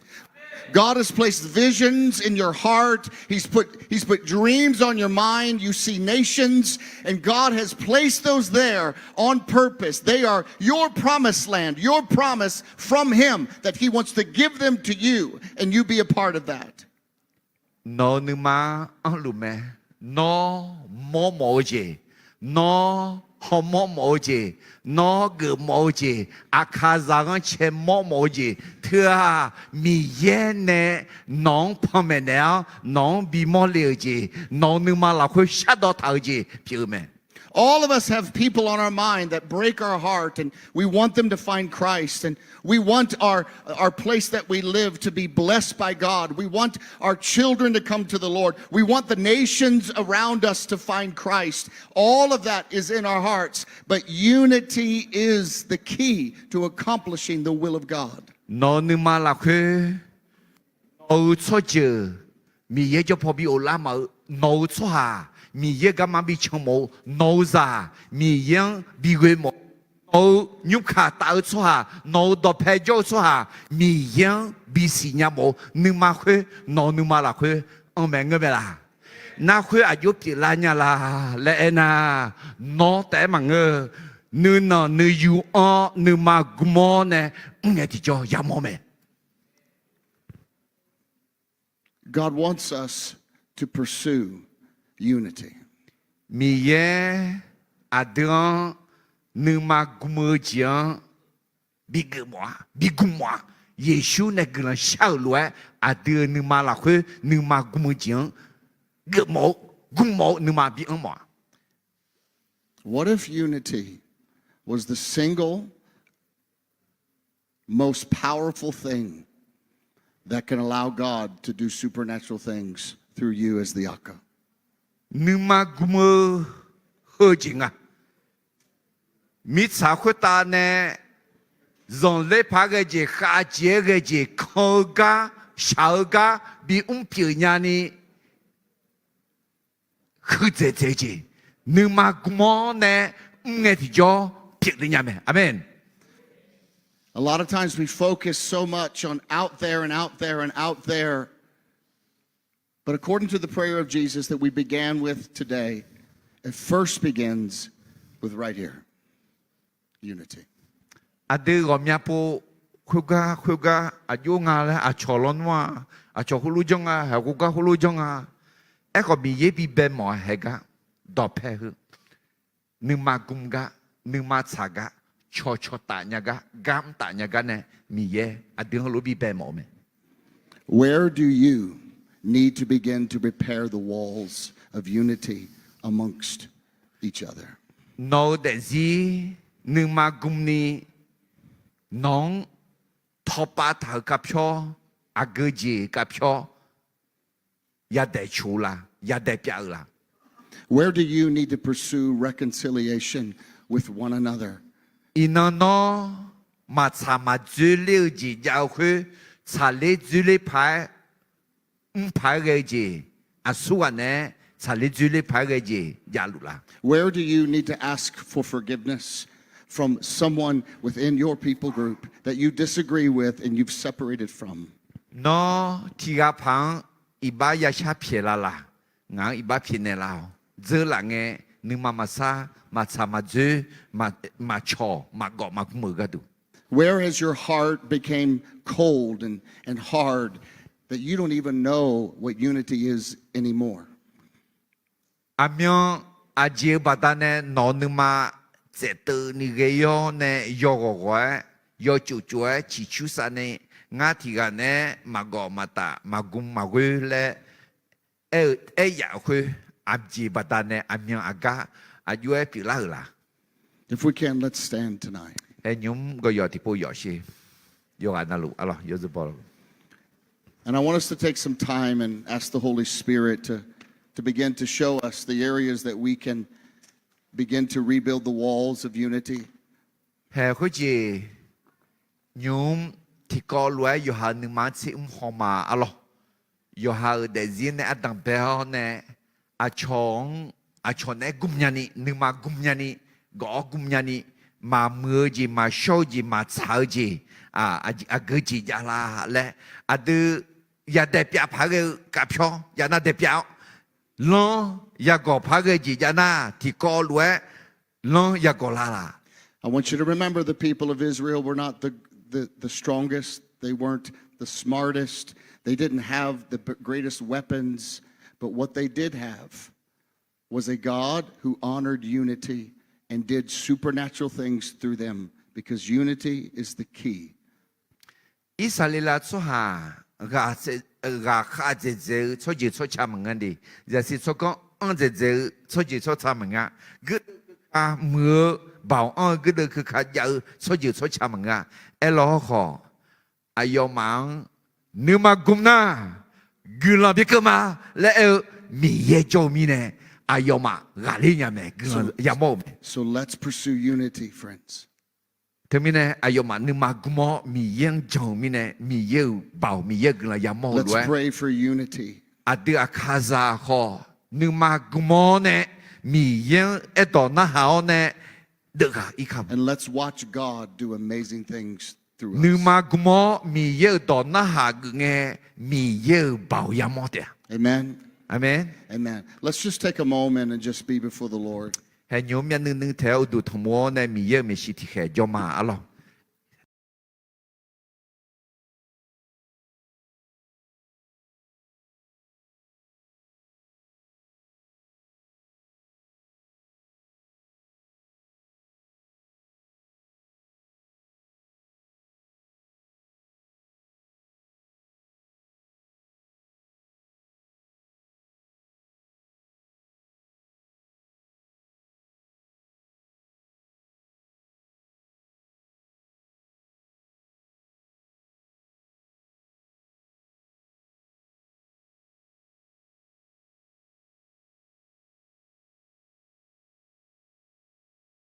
God has placed visions in your heart. He's put, He's put dreams on your mind. You see nations, and God has placed those there on purpose. They are your promised land, your promise from Him that He wants to give them to you, and you be a part of that. Nawq-euq nuima-anr anrluf mae. Nawr mawrmawf-eu jeq, nawr hawmawr mawf-eu jeq, nawr geufmawf-eu jeq, Aqkaqzaq ghanrcae mawrmawf-eu jeq teu-aq, Miqyaer nae nawq-anr panmaeq naeq-awr nawq-anr bimawr le-euq jeq, nawq-euq nuima lafkhoer shardawv taq-eu jeq pyeuf-eu mae. All of us have people on our mind that break our heart, and we want them to find Christ, and we want our, our place that we live to be blessed by God. We want our children to come to the Lord. We want the nations around us to find Christ. All of that is in our hearts, but unity is the key to accomplishing the will of God. Nawq-euq nuima lafkhoer, nawq-euq tsawrjeuq Miqyaer jawr paw bi of lar maf-eu, nawq-euq tsawrhaq Miqyaer garma bi can mawf-eu, nawq-euq zaq Miqyaer-anr bi ghoe mawf-eu, nawq-euq nymrkaq taf-eu tsawrhaq, nawq-euq dawqpae jawr-eu tsawrhaq Miqyaer-anr bisiq nya mawf-eu nuima khoer, nawq-euq nuima lafkhoer anr mae ngeur mae laq? Narkhoer aqjox pyeuflar nya la laer aernar, nawr taef-aer maqngeur. Nuinanq nuiyu-anr nuima gm-awr nae mr ngae tiqjawr yamawr mae. God wants us to pursue unity. Miqyaer aqdui-anr nuima gm-eu jeq-anr bigeuf mawf-a, bigm mawf-a. Yeqsur nae guiqlanq shar-euq lof-aer aqdui-euq nuima lafkhoer nuima gm-eu jeq-anr geufmawf-eu, gm mawf-eu nuima bi anr mawf-a. What if unity was the single most powerful thing that can allow God to do supernatural things through you as the Aqkaq? nuima gm-eu heu jeq nga. Mirtsaq khoertav nae zanqler paq-aer ghae jeq, khavjeq-aer ghae jeq, kan-eu gar, shaq-eu gar bimr pyeuf nyani, huiqdzaeq dzaeq jeq, nuima gm-awr nae mr ngae tiqjawr pyeufle nya mae. Aqmen. A lot of times we focus so much on out there and out there and out there. But according to the prayer of Jesus that we began with today, it first begins with right here. Unity. Aqdui ghawqmya pov khoergar khoergar aqjox nga laer aqcawq lawnmr-a, aqcawq khoerlof janr nga, haiq khoergar khoerlof janr nga. Aerkhawf Miqyaer bibae mawf-a haeq gar, dawqpae heu, nuima gm gar, nuima tsaq gar, cawqcawq taf nya gar, gar mr taf nya gar nae Miqyaer aqdui-anr heulof bibae mawf-eu mae. Where do you need to begin to repair the walls of unity amongst each other? Nawq-eu daefzir nuima gmni nawq-anr tawpav taq-euq garpyawr, aqgeu jeq garpyawr yadaef coq-eu la? Yadaef pyav-eu la? Where do you need to pursue reconciliation with one another? Iqnan nawr maqtsaq maqdzoerler-eu jeq jav-eu khoer, tsaqler dzoerler paq-aer, mr paq-aer ghae-eu jeq, aqsurghaq naeq-aer tsaqler dzoerler paq-aer ghae-eu jeq javluf la? Where do you need to ask for forgiveness from someone within your people group that you disagree with and you've separated from? Nawr tiqghaq paq-anr iqbax yashar pyaeq la laq? Ngaq-anr iqbax pyaeqnaeq laf-awq. Dzeur laf ngae, nuima maqsar, maqtsaq maqdzoer, maqcawq maqgawf maqgm-euq gharduq. Where has your heart became cold and, and hard that you don't even know what unity is anymore? Aqmyan aqjeq-eu baqdanae nawq-eu nuima tsaevteuv ni ghae-awr nae yawghawq ghawq-aer, yawtsov tsov-aer ciqcur sav ni, ngar tiqghaq naeq-aer maqgawf maqtaf maqgm maqghoer laer aer-eu aer yaf-euq khoer, aqjeq baqdanae aqmyan aqgar aqjox-aer pyeuflar-euq la? If we can, let's stand tonight. Hae nymq mr gawqyawq tiqpov yawf sher. Yawqghaq navluf arlawq yawzeu baw laf. And I want us to take some time and ask the Holy Spirit to, to begin to show us the areas that we can begin to rebuild the walls of unity. Hae khoerjeq nymq mr tiqkawv lof-aer yawqha-euq nuima-anr tser mr haw ma arlawq. Yawqha-euq daefzir nae ardanq bae-awr nae, aqcawq-anr, aqcawq naeq-aer gm nyani, nuima gm nyani, gawf-awr gm nyani, maqmuiq-eu jeq, maqshawr-eu jeq, maqtsaq-eu jeq, aqgeu jeq jav la laer, aqdui yadaef pyav paq-aer ghae-eu garpyawr yanav daef pyav-awr, lanr yagawq paq-aer ghae-eu jeq jav nar, tiqkawv lof-aer lanr yagawq la laq? I want you to remember the people of Israel were not the, the, the strongest. They weren't the smartest. They didn't have the b-, greatest weapons. But what they did have was a God who honored unity and did supernatural things through them, because unity is the key. Irsaqleqlav tsawrhaq ghaq khav dzaeqdzaeq-eu tsawrjeuq tsawrca maqngeur de, zaqsiq tsawrganr anr dzaeqdzaeq-eu tsawrjeuq tsawrca maqngeur-a. Guirdeuv keuka muiq-eu baoq anr-eu guirdeuv keuka jav-eu tsawrjeuq tsawrca maqngeur-a. Aerlawr hawkhawf, aqyawfmaf-anr nuima gm nar, guiqlanq bikeuv ma laer aer-eu Miqyaer jawr-eu mirnae, aqyawfmaf ghaqler nya mae, guiqlanq yamawr-euq mae. So let's pursue unity, friends. Teumirnae aqyawfmaf nuima gm-awr Miqyaer-anr jan-euq mirnae, Miqyaer-euq baoq, Miqyaer-euq guiqlanq yamawr-eu lof-aer, aqdui aqkaqzaq khawf nuima gm-awr nae, Miqyaer-anr aerdawq narhaq-awr nae deuvghaq irkar. Nuima gm-awr Miqyaer-euq dawq narhaq geuf ngae, Miqyaer-euq baoq yamawr taef-a. Aqmeq. Let's just take a moment and just be before the Lord. Hae nymq mr myavnuiv nuiv taef-aer uqduq tanqmur-awr nae Miqyaer-euq maeqshi tiqkhaeq jawr ma arlawq.